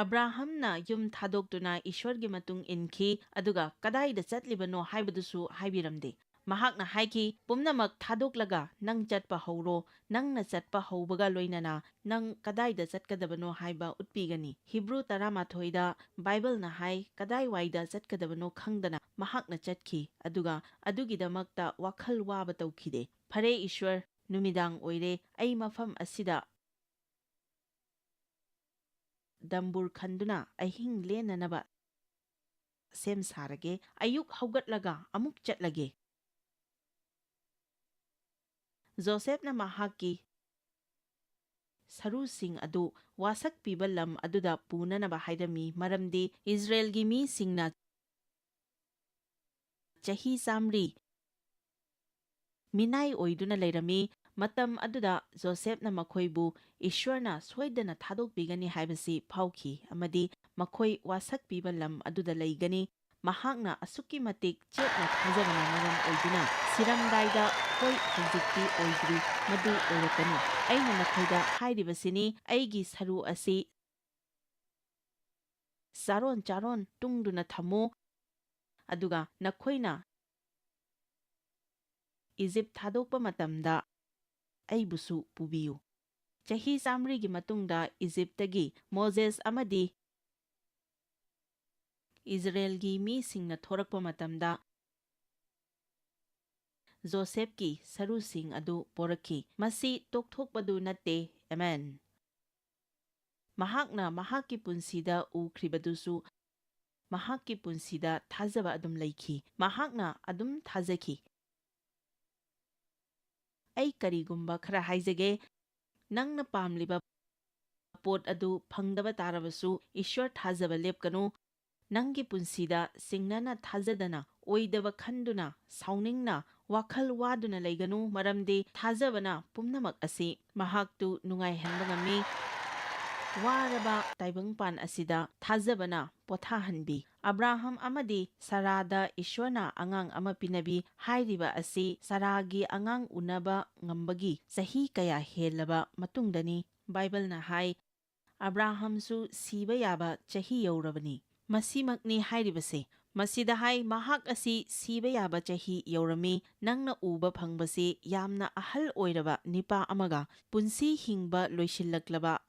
ꯑꯕ꯭ꯔꯥꯍꯝꯅ ꯌꯨꯝ ꯊꯥꯗꯣꯛꯇꯨꯅ ꯏꯁ꯭ꯋꯔꯒꯤ ꯃꯇꯨꯡ ꯏꯟꯈꯤ, ꯑꯗꯨꯒ ꯀꯗꯥꯏꯗ ꯆꯠꯂꯤꯕꯅꯣ ꯍꯥꯏꯕꯗꯨꯁꯨ ꯍꯥꯏꯕꯤꯔꯝꯗꯦ꯫ ꯃꯍꯥꯛꯅ ꯍꯥꯏꯈꯤ, "ꯄꯨꯝꯅꯃꯛ ꯊꯥꯗꯣꯛꯂꯒ ꯅꯪ ꯆꯠꯄ ꯍꯧꯔꯣ, ꯅꯪꯅ ꯆꯠꯄ ꯍꯧꯕꯒ ꯂꯣꯏꯅꯅ ꯅꯪ ꯀꯗꯥꯏꯗ ꯆꯠꯀꯗꯕꯅꯣ ꯍꯥꯏꯕ ꯎꯠꯄꯤꯒꯅꯤ꯫" ꯍꯤꯕ꯭ꯔꯨ ꯇꯔꯥꯃꯥꯊꯣꯏꯗ ꯕꯥꯏꯕꯜꯅ ꯍꯥꯏ, ꯀꯗꯥꯏꯋꯥꯏꯗ ꯆꯠꯀꯗꯕꯅꯣ ꯈꯪꯗꯅ ꯃꯍꯥꯛꯅ ꯆꯠꯈꯤ, ꯑꯗꯨꯒ ꯑꯗꯨꯒꯤꯗꯃꯛꯇ ꯋꯥꯈꯜ ꯋꯥꯕ ꯇꯧꯈꯤꯗꯦ꯫ "ꯐꯔꯦ ꯏꯁ꯭ꯋꯔ, ꯅꯨꯃꯤꯗꯥꯡ ꯑꯣꯏꯔꯦ, ꯑꯩ ꯃꯐꯝ ꯑꯁꯤꯗ ꯗꯝꯕꯨꯔ ꯈꯟꯗꯨꯅ ꯑꯍꯤꯡ ꯂꯦꯟꯅꯅꯕ ꯁꯦꯝ ꯁꯥꯔꯒꯦ꯫ ꯑꯌꯨꯛ ꯍꯧꯒꯠꯂꯒ ꯑꯃꯨꯛ ꯆꯠꯂꯒꯦ꯫" ꯖꯣꯁꯦꯐꯅ ꯃꯍꯥꯛꯀꯤ ꯁꯔꯨꯁꯤꯡ ꯑꯗꯨ ꯋꯥꯁꯛ ꯄꯤꯕ ꯂꯝ ꯑꯗꯨꯗ ꯄꯨꯅꯅꯕ ꯍꯥꯏꯔꯝꯃꯤ, ꯃꯔꯝꯗꯤ ꯏꯁ꯭ꯔꯥꯌꯦꯜꯒꯤ ꯃꯤꯁꯤꯡꯅ ꯆꯍꯤ ꯆꯥꯃꯔꯤ ꯃꯤꯅꯥꯏ ꯑꯣꯏꯗꯨꯅ ꯂꯩꯔꯝꯃꯤ꯫ ꯃꯇꯝ ꯑꯗꯨꯗ ꯖꯣꯁꯦꯐꯅ ꯃꯈꯣꯏꯕꯨ ꯏꯁ꯭ꯋꯔꯅ ꯁꯣꯏꯗꯅ ꯊꯥꯗꯣꯛꯄꯤꯒꯅꯤ ꯍꯥꯏꯕꯁꯤ ꯐꯥꯎꯈꯤ ꯑꯃꯗꯤ ꯃꯈꯣꯏ ꯋꯥꯁꯛ ꯄꯤꯕ ꯂꯝ ꯑꯗꯨꯗ ꯂꯩꯒꯅꯤ꯫ ꯃꯍꯥꯛꯅ ꯑꯁꯨꯛꯀꯤ ꯃꯇꯤꯛ ꯆꯦꯠꯅ ꯊꯥꯖꯕꯅ ꯃꯔꯝ ꯑꯣꯏꯗꯨꯅ ꯁꯤꯔꯝꯗꯥꯏꯗ, "ꯍꯣꯏ, ꯍꯧꯖꯤꯛꯇꯤ ꯑꯣꯏꯗ꯭ꯔꯤ, ꯃꯗꯨ ꯑꯣꯏꯔꯛꯀꯅꯤ꯫ ꯑꯩꯅ ꯅꯈꯣꯏꯗ ꯍꯥꯏꯔꯤꯕꯁꯤꯅꯤ, ꯑꯩꯒꯤ ꯁꯔꯨ ꯑꯁꯤ ꯆꯥꯔꯣꯟ ꯆꯥꯔꯣꯟ ꯇꯨꯡꯗꯨꯅ ꯊꯝꯃꯨ, ꯑꯗꯨꯒ ꯅꯈꯣꯏꯅ ꯏꯖꯤꯞ ꯊꯥꯗꯣꯛꯄ ꯃꯇꯝꯗ ꯑꯩꯕꯨꯁꯨ ꯄꯨꯕꯤꯌꯨ꯫" ꯆꯍꯤ ꯆꯥꯃꯔꯤꯒꯤ ꯃꯇꯨꯡꯗ ꯏꯖꯤꯞꯇꯒꯤ ꯃꯣꯖꯦꯁ ꯑꯃꯗꯤ ꯏꯖꯔꯦꯜꯒꯤ ꯃꯤꯁꯤꯡꯅ ꯊꯣꯔꯛꯄ ꯃꯇꯝꯗ ꯖꯣꯁꯦꯐꯀꯤ ꯁꯔꯨꯁꯤꯡ ꯑꯗꯨ ꯄꯣꯔꯛꯈꯤ꯫ ꯃꯁꯤ ꯇꯣꯛꯊꯣꯛꯄꯗꯨ ꯅꯠꯇꯦ꯫ ꯑꯃꯦꯟ꯫ ꯃꯍꯥꯛꯅ ꯃꯍꯥꯛꯀꯤ ꯄꯨꯟꯁꯤꯗ ꯎꯈ꯭ꯔꯤꯕꯗꯨꯁꯨ ꯃꯍꯥꯛꯀꯤ ꯄꯨꯟꯁꯤꯗ ꯊꯥꯖꯕ ꯑꯗꯨꯝ ꯂꯩꯈꯤ꯫ ꯃꯍꯥꯛꯅ ꯑꯗꯨꯝ ꯊꯥꯖꯈꯤ꯫ ꯑꯩ ꯀꯔꯤꯒꯨꯝꯕ ꯈꯔ ꯍꯥꯏꯖꯒꯦ꯫ ꯅꯪꯅ ꯄꯥꯝꯂꯤꯕ ꯄꯣꯠ ꯑꯗꯨ ꯐꯪꯗꯕ ꯇꯥꯔꯕꯁꯨ, ꯏꯁ꯭ꯋꯔ ꯊꯥꯖꯕ ꯂꯦꯞꯀꯅꯨ꯫ ꯅꯪꯒꯤ ꯄꯨꯟꯁꯤꯗ ꯁꯤꯡꯅꯅ ꯊꯥꯖꯗꯅ, ꯑꯣꯏꯗꯕ ꯈꯟꯗꯨꯅ, ꯁꯥꯎꯅꯤꯡꯅ, ꯋꯥꯈꯜ ꯋꯥꯗꯨꯅ ꯂꯩꯒꯅꯨ, ꯃꯔꯝꯗꯤ ꯊꯥꯖꯕꯅ ꯄꯨꯝꯅꯃꯛ ꯑꯁꯤ ꯃꯍꯥꯛꯇꯨ ꯅꯨꯡꯉꯥꯏꯍꯟꯕ ꯉꯝꯃꯤ꯫ ꯋꯥꯔꯕ ꯇꯥꯏꯕꯪꯄꯥꯟ ꯑꯁꯤꯗ ꯊꯥꯖꯕꯅ ꯄꯣꯊꯥꯍꯟꯕꯤ꯫ ꯑꯕ꯭ꯔꯥꯍꯝ ꯑꯃꯗꯤ ꯁꯥꯔꯥꯗ ꯏꯁ꯭ꯋꯔꯅ ꯑꯉꯥꯡ ꯑꯃ ꯄꯤꯅꯕꯤ ꯍꯥꯏꯔꯤꯕ ꯑꯁꯤ ꯁꯥꯔꯥꯒꯤ ꯑꯉꯥꯡ ꯎꯅꯕ ꯉꯝꯕꯒꯤ ꯆꯍꯤ ꯀꯌꯥ ꯍꯦꯜꯂꯕ ꯃꯇꯨꯡꯗꯅꯤ꯫ ꯕꯥꯏꯕꯜꯅ ꯍꯥꯏ, "ꯑꯕ꯭ꯔꯥꯍꯝꯁꯨ ꯁꯤꯕ ꯌꯥꯕ ꯆꯍꯤ ꯌꯧꯔꯕꯅꯤ"꯫ ꯃꯁꯤꯃꯛꯅꯤ ꯍꯥꯏꯔꯤꯕꯁꯦ꯫ ꯃꯁꯤꯗ ꯍꯥꯏ, "ꯃꯍꯥꯛ ꯑꯁꯤ ꯁꯤꯕ ꯌꯥꯕ ꯆꯍꯤ ꯌꯧꯔꯝꯃꯤ꯫ ꯅꯪꯅ ꯎꯕ ꯐꯪꯕꯁꯤ ꯌꯥꯝꯅ ꯑꯍꯜ ꯑꯣꯏꯔꯕ ꯅꯤꯄꯥ ꯑꯃꯒ ꯄꯨꯟꯁꯤ ꯍꯤꯡꯕ ꯂꯣꯏꯁꯤꯜꯂꯛꯂꯕ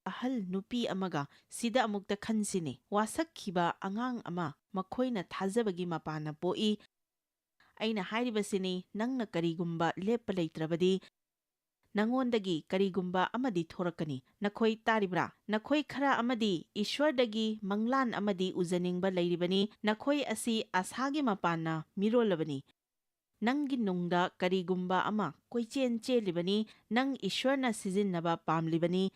ꯑꯍꯜ ꯅꯨꯄꯤ ꯑꯃꯒ ꯁꯤꯗ ꯑꯃꯨꯛꯇ ꯈꯟꯁꯤꯅꯦ꯫ ꯋꯥꯁꯛꯈꯤꯕ ꯑꯉꯥꯡ ꯑꯃ ꯃꯈꯣꯏꯅ ꯊꯥꯖꯕꯒꯤ ꯃꯄꯥꯟꯅ ꯄꯣꯛꯏ꯫ ꯑꯩꯅ ꯍꯥꯏꯔꯤꯕꯁꯤꯅꯤ, ꯅꯪꯅ ꯀꯔꯤꯒꯨꯝꯕ ꯂꯦꯞꯄ ꯂꯩꯇ꯭ꯔꯕꯗꯤ, ꯅꯉꯣꯟꯗꯒꯤ ꯀꯔꯤꯒꯨꯝꯕ ꯑꯃꯗꯤ ꯊꯣꯔꯛꯀꯅꯤ꯫ ꯅꯈꯣꯏ ꯇꯥꯔꯤꯕ꯭ꯔꯥ? ꯅꯈꯣꯏ ꯈꯔ ꯑꯃꯗꯤ ꯏꯁ꯭ꯋꯔꯗꯒꯤ ꯃꯪꯂꯥꯟ ꯑꯃꯗꯤ ꯎꯖꯅꯤꯡꯕ ꯂꯩꯔꯤꯕꯅꯤ꯫ ꯅꯈꯣꯏ ꯑꯁꯤ ꯑꯁꯥꯒꯤ ꯃꯄꯥꯟꯅ ꯃꯤꯔꯣꯜꯂꯕꯅꯤ꯫ ꯅꯪꯒꯤ ꯅꯨꯡꯗ ꯀꯔꯤꯒꯨꯝꯕ ꯑꯃ ꯀꯣꯏꯆꯦꯟ ꯆꯦꯜꯂꯤꯕꯅꯤ꯫ ꯅꯪ ꯏꯁ꯭ꯋꯔꯅ ꯁꯤꯖꯤꯟꯅꯕ ꯄꯥꯝꯂꯤꯕꯅꯤ꯫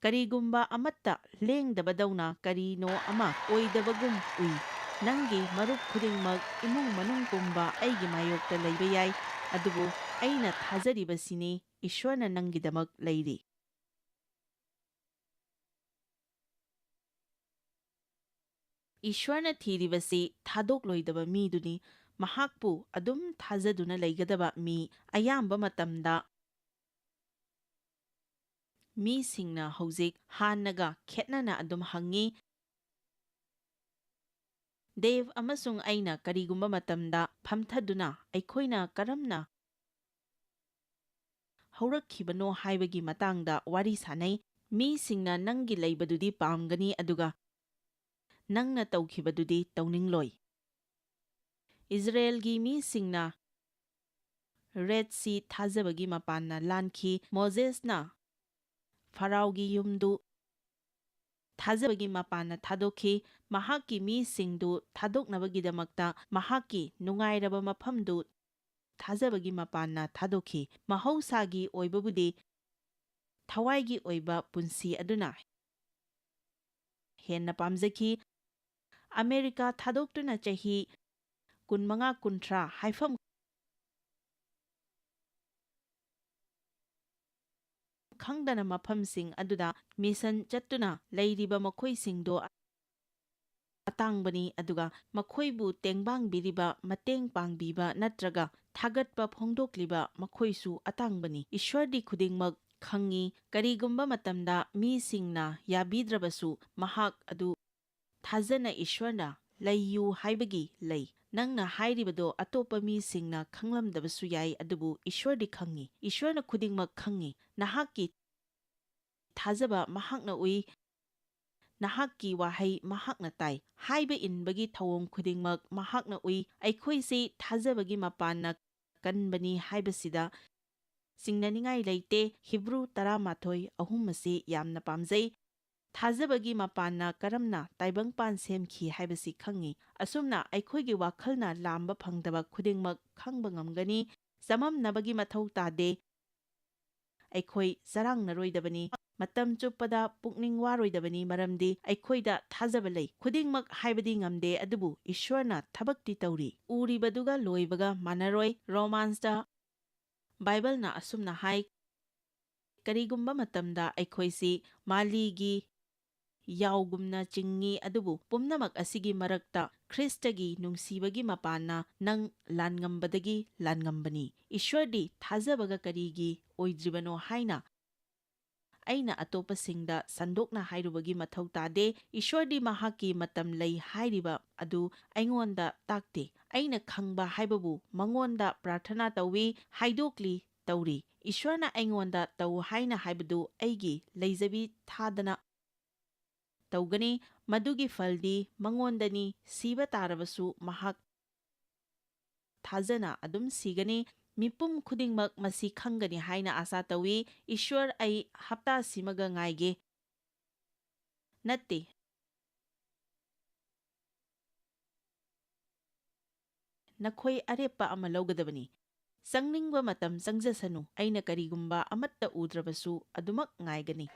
ꯀꯔꯤꯒꯨꯝꯕ ꯑꯃꯠꯇ ꯂꯦꯡꯗꯕꯗꯧꯅ ꯀꯔꯤꯅꯣ ꯑꯃ ꯑꯣꯏꯗꯕꯒꯨꯝ ꯎꯏ꯫ ꯅꯪꯒꯤ ꯃꯔꯨꯞ ꯈꯨꯗꯤꯡꯃꯛ, ꯏꯃꯨꯡ ꯃꯅꯨꯡ ꯄꯨꯝꯕ ꯑꯩꯒꯤ ꯃꯥꯌꯣꯛꯇ ꯂꯩꯕ ꯌꯥꯏ, ꯑꯗꯨꯕꯨ ꯑꯩꯅ ꯊꯥꯖꯔꯤꯕꯁꯤꯅꯤ, ꯏꯁ꯭ꯋꯔꯅ ꯅꯪꯒꯤꯗꯃꯛ ꯂꯩꯔꯤ꯫ ꯏꯁ꯭ꯋꯔꯅ ꯊꯤꯔꯤꯕꯁꯤ ꯊꯥꯗꯣꯛꯂꯣꯏꯗꯕ ꯃꯤꯗꯨꯅꯤ꯫ ꯃꯍꯥꯛꯄꯨ ꯑꯗꯨꯝ ꯊꯥꯖꯗꯨꯅ ꯂꯩꯒꯗꯕ ꯃꯤ꯫ ꯑꯌꯥꯝꯕ ꯃꯇꯝꯗ ꯃꯤꯁꯤꯡꯅ ꯍꯧꯖꯤꯛ ꯍꯥꯟꯅꯒ ꯈꯦꯠꯅꯅ ꯑꯗꯨꯝ ꯍꯪꯉꯤ, "ꯗꯦꯕ ꯑꯃꯁꯨꯡ ꯑꯩꯅ ꯀꯔꯤꯒꯨꯝꯕ ꯃꯇꯝꯗ ꯐꯝꯊꯗꯨꯅ ꯑꯩꯈꯣꯏꯅ ꯀꯔꯝꯅ ꯍꯧꯔꯛꯈꯤꯕꯅꯣ ꯍꯥꯏꯕꯒꯤ ꯃꯇꯥꯡꯗ ꯋꯥꯔꯤ ꯁꯥꯅꯩ"꯫ ꯃꯤꯁꯤꯡꯅ ꯅꯪꯒꯤ ꯂꯩꯕꯗꯨꯗꯤ ꯄꯥꯝꯒꯅꯤ, ꯑꯗꯨꯒ ꯅꯪꯅ ꯇꯧꯈꯤꯕꯗꯨꯗꯤ ꯇꯧꯅꯤꯡꯂꯣꯏ꯫ ꯏꯖꯔꯦꯜꯒꯤ ꯃꯤꯁꯤꯡꯅ ꯔꯦꯗ ꯁꯤ ꯊꯥꯖꯕꯒꯤ ꯃꯄꯥꯟꯅ ꯂꯥꯟꯈꯤ꯫ ꯃꯣꯖꯦꯁꯅ ꯐꯔꯥꯎꯒꯤ ꯌꯨꯝꯗꯨ ꯊꯥꯖꯕꯒꯤ ꯃꯄꯥꯟꯅ ꯊꯥꯗꯣꯛꯈꯤ꯫ ꯃꯍꯥꯛꯀꯤ ꯃꯤꯁꯤꯡꯗꯨ ꯊꯥꯗꯣꯛꯅꯕꯒꯤꯗꯃꯛꯇ ꯃꯍꯥꯛꯀꯤ ꯅꯨꯡꯉꯥꯏꯔꯕ ꯃꯐꯝꯗꯨ ꯊꯥꯖꯕꯒꯤ ꯃꯄꯥꯟꯅ ꯊꯥꯗꯣꯛꯈꯤ꯫ ꯃꯍꯧꯁꯥꯒꯤ ꯑꯣꯏꯕꯕꯨꯗꯤ ꯊꯋꯥꯏꯒꯤ ꯑꯣꯏꯕ ꯄꯨꯟꯁꯤ ꯑꯗꯨꯅ ꯍꯦꯟꯅ ꯄꯥꯝꯖꯈꯤ꯫ ꯑꯃꯦꯔꯤꯀꯥ ꯊꯥꯗꯣꯛꯇꯨꯅ ꯆꯍꯤ ꯀꯨꯟꯃꯉꯥ ꯀꯨꯟꯊ꯭ꯔꯥ ꯍꯥꯏꯐꯝ ꯈꯪꯗꯅ ꯃꯐꯝꯁꯤꯡ ꯑꯗꯨꯗ ꯃꯤꯁꯟ ꯆꯠꯇꯨꯅ ꯂꯩꯔꯤꯕ ꯃꯈꯣꯏꯁꯤꯡꯗꯣ ꯑꯇꯥꯡꯕꯅꯤ, ꯑꯗꯨꯒ ꯃꯈꯣꯏꯕꯨ ꯇꯦꯡꯕꯥꯡꯕꯤꯔꯤꯕ, ꯃꯇꯦꯡ ꯄꯥꯡꯕꯤꯕ ꯅꯠꯇ꯭ꯔꯒ ꯊꯥꯒꯠꯄ ꯐꯣꯡꯗꯣꯛꯂꯤꯕ ꯃꯈꯣꯏꯁꯨ ꯑꯇꯥꯡꯕꯅꯤ꯫ ꯏꯁ꯭ꯋꯔꯗꯤ ꯈꯨꯗꯤꯡꯃꯛ ꯈꯪꯏ꯫ ꯀꯔꯤꯒꯨꯝꯕ ꯃꯇꯝꯗ ꯃꯤꯁꯤꯡꯅ ꯌꯥꯕꯤꯗ꯭ꯔꯕꯁꯨ, ꯃꯍꯥꯛ ꯑꯗꯨ ꯊꯥꯖꯅ ꯏꯁ꯭ꯋꯔꯅ ꯂꯩꯌꯨ ꯍꯥꯏꯕꯒꯤ ꯂꯩ꯫ ꯅꯪꯅ ꯍꯥꯏꯔꯤꯕꯗꯣ ꯑꯇꯣꯞꯄ ꯃꯤꯁꯤꯡꯅ ꯈꯪꯂꯝꯗꯕꯁꯨ ꯌꯥꯏ, ꯑꯗꯨꯕꯨ ꯏꯁ꯭ꯋꯔꯗꯤ ꯈꯪꯏ꯫ ꯏꯁ꯭ꯋꯔꯅ ꯈꯨꯗꯤꯡꯃꯛ ꯈꯪꯏ꯫ ꯅꯍꯥꯛꯀꯤ ꯊꯥꯖꯕ ꯃꯍꯥꯛꯅ ꯎꯏ꯫ ꯅꯍꯥꯛꯀꯤ ꯋꯥꯍꯩ ꯃꯍꯥꯛꯅ ꯇꯥꯏ꯫ ꯍꯥꯏꯕ ꯏꯟꯕꯒꯤ ꯊꯧꯑꯣꯡ ꯈꯨꯗꯤꯡꯃꯛ ꯃꯍꯥꯛꯅ ꯎꯏ꯫ ꯑꯩꯈꯣꯏꯁꯤ ꯊꯥꯖꯕꯒꯤ ꯃꯄꯥꯟꯅ ꯀꯟꯕꯅꯤ ꯍꯥꯏꯕꯁꯤꯗ ꯆꯤꯡꯅꯅꯤꯡꯉꯥꯏ ꯂꯩꯇꯦ꯫ ꯍꯤꯕ꯭ꯔꯨ ꯇꯔꯥꯃꯥꯊꯣꯏ ꯑꯍꯨꯝ ꯑꯁꯤ ꯌꯥꯝꯅ ꯄꯥꯝꯖꯩ꯫ ꯊꯥꯖꯕꯒꯤ ꯃꯄꯥꯟꯅ ꯀꯔꯝꯅ ꯇꯥꯏꯕꯪꯄꯥꯟ ꯁꯦꯝꯈꯤ ꯍꯥꯏꯕꯁꯤ ꯈꯪꯏ꯫ ꯑꯁꯨꯝꯅ ꯑꯩꯈꯣꯏꯒꯤ ꯋꯥꯈꯜꯅ ꯂꯥꯝꯕ ꯐꯪꯗꯕ ꯈꯨꯗꯤꯡꯃꯛ ꯈꯪꯕ ꯉꯝꯒꯅꯤ꯫ ꯆꯃꯝꯅꯕꯒꯤ ꯃꯊꯧ ꯇꯥꯗꯦ꯫ ꯑꯩꯈꯣꯏ ꯆꯔꯥꯡꯅꯔꯣꯏꯗꯕꯅꯤ꯫ ꯃꯇꯝ ꯆꯨꯞꯄꯗ ꯄꯨꯛꯅꯤꯡ ꯋꯥꯔꯣꯏꯗꯕꯅꯤ, ꯃꯔꯝꯗꯤ ꯑꯩꯈꯣꯏꯗ ꯊꯥꯖꯕ ꯂꯩ꯫ ꯈꯨꯗꯤꯡꯃꯛ ꯍꯥꯏꯕꯗꯤ ꯉꯝꯗꯦ, ꯑꯗꯨꯕꯨ ꯏꯁ꯭ꯋꯔꯅ ꯊꯕꯛꯇꯤ ꯇꯧꯔꯤ꯫ ꯎꯔꯤꯕꯗꯨꯒ ꯂꯣꯏꯕꯒ ꯃꯥꯟꯅꯔꯣꯏ꯫ ꯔꯣꯃꯥꯟꯁꯇ ꯕꯥꯏꯕꯜꯅ ꯑꯁꯨꯝꯅ ꯍꯥꯏ, "ꯀꯔꯤꯒꯨꯝꯕ ꯃꯇꯝꯗ ꯑꯩꯈꯣꯏꯁꯤ ꯃꯥꯂꯤꯒꯤ ꯌꯥꯎꯒꯨꯝꯅ ꯆꯤꯡꯏ, ꯑꯗꯨꯕꯨ ꯄꯨꯝꯅꯃꯛ ꯑꯁꯤꯒꯤ ꯃꯔꯛꯇ ꯈ꯭ꯔꯤꯁꯇꯒꯤ ꯅꯨꯡꯁꯤꯕꯒꯤ ꯃꯄꯥꯟꯅ ꯅꯪ ꯂꯥꯟꯉꯝꯕꯗꯒꯤ ꯂꯥꯟꯉꯝꯕꯅꯤ꯫" ꯏꯁ꯭ꯋꯔꯗꯤ ꯊꯥꯖꯕꯒ ꯀꯔꯤꯒꯤ ꯑꯣꯏꯗ꯭ꯔꯤꯕꯅꯣ ꯍꯥꯏꯅ ꯑꯩꯅ ꯑꯇꯣꯞꯄꯁꯤꯡꯗ ꯁꯟꯗꯣꯛꯅ ꯍꯥꯏꯔꯨꯕꯒꯤ ꯃꯊꯧ ꯇꯥꯗꯦ꯫ ꯏꯁ꯭ꯋꯔꯗꯤ ꯃꯍꯥꯛꯀꯤ ꯃꯇꯝ ꯂꯩ ꯍꯥꯏꯔꯤꯕ ꯑꯗꯨ ꯑꯩꯉꯣꯟꯗ ꯇꯥꯛꯇꯦ꯫ ꯑꯩꯅ ꯈꯪꯕ ꯍꯥꯏꯕꯕꯨ ꯃꯉꯣꯟꯗ ꯄ꯭ꯔꯥꯔꯊꯅꯥ ꯇꯧꯏ, ꯍꯥꯏꯗꯣꯛꯂꯤ, ꯇꯧꯔꯤ꯫ ꯏꯁ꯭ꯋꯔꯅ ꯑꯩꯉꯣꯟꯗ ꯇꯧ ꯍꯥꯏꯅ ꯍꯥꯏꯕꯗꯨ ꯑꯩꯒꯤ ꯂꯩꯖꯕꯤ ꯊꯥꯗꯅ ꯇꯧꯒꯅꯤ꯫ ꯃꯗꯨꯒꯤ ꯐꯜꯗꯤ ꯃꯉꯣꯟꯗꯅꯤ꯫ ꯁꯤꯕ ꯇꯥꯔꯕꯁꯨ ꯃꯍꯥꯛ ꯊꯥꯖꯅ ꯑꯗꯨꯝ ꯁꯤꯒꯅꯤ꯫ ꯃꯤꯄꯨꯝ ꯈꯨꯗꯤꯡꯃꯛ ꯃꯁꯤ ꯈꯪꯒꯅꯤ ꯍꯥꯏꯅ ꯑꯥꯁꯥ ꯇꯧꯏ꯫ ꯏꯁ꯭ꯋꯔ, ꯑꯩ ꯍꯞꯇꯥꯁꯤꯃꯒ ꯉꯥꯏꯒꯦ꯫ ꯅꯠꯇꯦ꯫ ꯅꯈꯣꯏ ꯑꯔꯦꯞꯄ ꯑꯃ ꯂꯧꯒꯗꯕꯅꯤ꯫ ꯆꯪꯅꯤꯡꯕ ꯃꯇꯝ ꯆꯪꯖꯁꯅꯨ꯫ ꯑꯩꯅ ꯀꯔꯤꯒꯨꯝꯕ ꯑꯃꯠꯇ ꯎꯗ꯭ꯔꯕꯁꯨ ꯑꯗꯨꯃꯛ ꯉꯥꯏꯒꯅꯤ꯫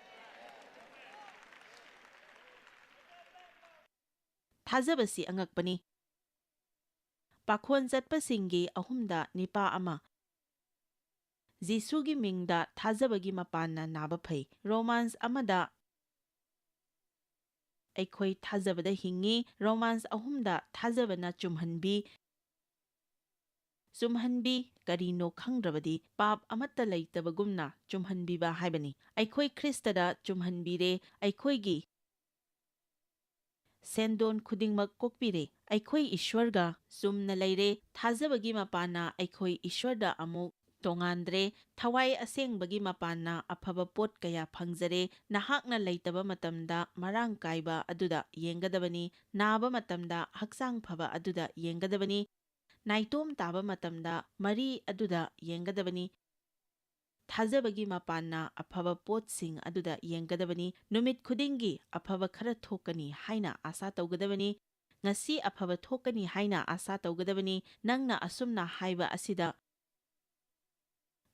ꯊꯥꯖꯕꯁꯤ ꯑꯉꯛꯄꯅꯤ꯫ ꯄꯥꯈꯣꯟ ꯆꯠꯄꯁꯤꯡꯒꯤ ꯑꯍꯨꯝꯗ ꯅꯤꯄꯥ ꯑꯃ, ꯖꯤꯁꯨꯒꯤ ꯃꯤꯡꯗ ꯊꯥꯖꯕꯒꯤ ꯃꯄꯥꯟꯅ ꯅꯥꯕ ꯐꯩ꯫ ꯔꯣꯃꯥꯟꯁ ꯑꯃꯗ ꯑꯩꯈꯣꯏ ꯊꯥꯖꯕꯗ ꯍꯤꯡꯉꯤ꯫ ꯔꯣꯃꯥꯟꯁ ꯑꯍꯨꯝꯗ ꯊꯥꯖꯕꯅ ꯆꯨꯝꯍꯟꯕꯤ꯫ ꯆꯨꯝꯍꯟꯕꯤ ꯀꯔꯤꯅꯣ ꯈꯪꯗ꯭ꯔꯕꯗꯤ ꯄꯥꯞ ꯑꯃꯠꯇ ꯂꯩꯇꯕꯒꯨꯝꯅ ꯆꯨꯝꯍꯟꯕꯤꯕ ꯍꯥꯏꯕꯅꯤ꯫ ꯑꯩꯈꯣꯏ ꯈ꯭ꯔꯤꯁꯇꯗ ꯆꯨꯝꯍꯟꯕꯤꯔꯦ꯫ ꯑꯩꯈꯣꯏꯒꯤ ꯁꯦꯟꯗꯣꯟ ꯈꯨꯗꯤꯡꯃꯛ ꯀꯣꯛꯄꯤꯔꯦ꯫ ꯑꯩꯈꯣꯏ ꯏꯁ꯭ꯋꯔꯒ ꯆꯨꯝꯅ ꯂꯩꯔꯦ꯫ ꯊꯥꯖꯕꯒꯤ ꯃꯄꯥꯟꯅ ꯑꯩꯈꯣꯏ ꯏꯁ꯭ꯋꯔꯗ ꯑꯃꯨꯛ ꯇꯣꯉꯥꯟꯗ꯭ꯔꯦ꯫ ꯊꯋꯥꯏ ꯑꯁꯦꯡꯕꯒꯤ ꯃꯄꯥꯟꯅ ꯑꯐꯕ ꯄꯣꯠ ꯀꯌꯥ ꯐꯪꯖꯔꯦ꯫ ꯅꯍꯥꯛꯅ ꯂꯩꯇꯕ ꯃꯇꯝꯗ ꯃꯔꯥꯡ ꯀꯥꯏꯕ ꯑꯗꯨꯗ ꯌꯦꯡꯒꯗꯕꯅꯤ꯫ ꯅꯥꯕ ꯃꯇꯝꯗ ꯍꯛꯆꯥꯡ ꯐꯕ ꯑꯗꯨꯗ ꯌꯦꯡꯒꯗꯕꯅꯤ꯫ ꯅꯥꯏꯇꯣꯝ ꯇꯥꯕ ꯃꯇꯝꯗ ꯃꯔꯤ ꯑꯗꯨꯗ ꯌꯦꯡꯒꯗꯕꯅꯤ꯫ ꯊꯥꯖꯕꯒꯤ ꯃꯄꯥꯟꯅ ꯑꯐꯕ ꯄꯣꯠꯁꯤꯡ ꯑꯗꯨꯗ ꯌꯦꯡꯒꯗꯕꯅꯤ꯫ ꯅꯨꯃꯤꯠ ꯈꯨꯗꯤꯡꯒꯤ ꯑꯐꯕ ꯈꯔ ꯊꯣꯛꯀꯅꯤ ꯍꯥꯏꯅ ꯑꯥꯁꯥ ꯇꯧꯒꯗꯕꯅꯤ꯫ ꯉꯁꯤ ꯑꯐꯕ ꯊꯣꯛꯀꯅꯤ ꯍꯥꯏꯅ ꯑꯥꯁꯥ ꯇꯧꯒꯗꯕꯅꯤ꯫ ꯅꯪꯅ ꯑꯁꯨꯝꯅ ꯍꯥꯏꯕ ꯑꯁꯤꯗ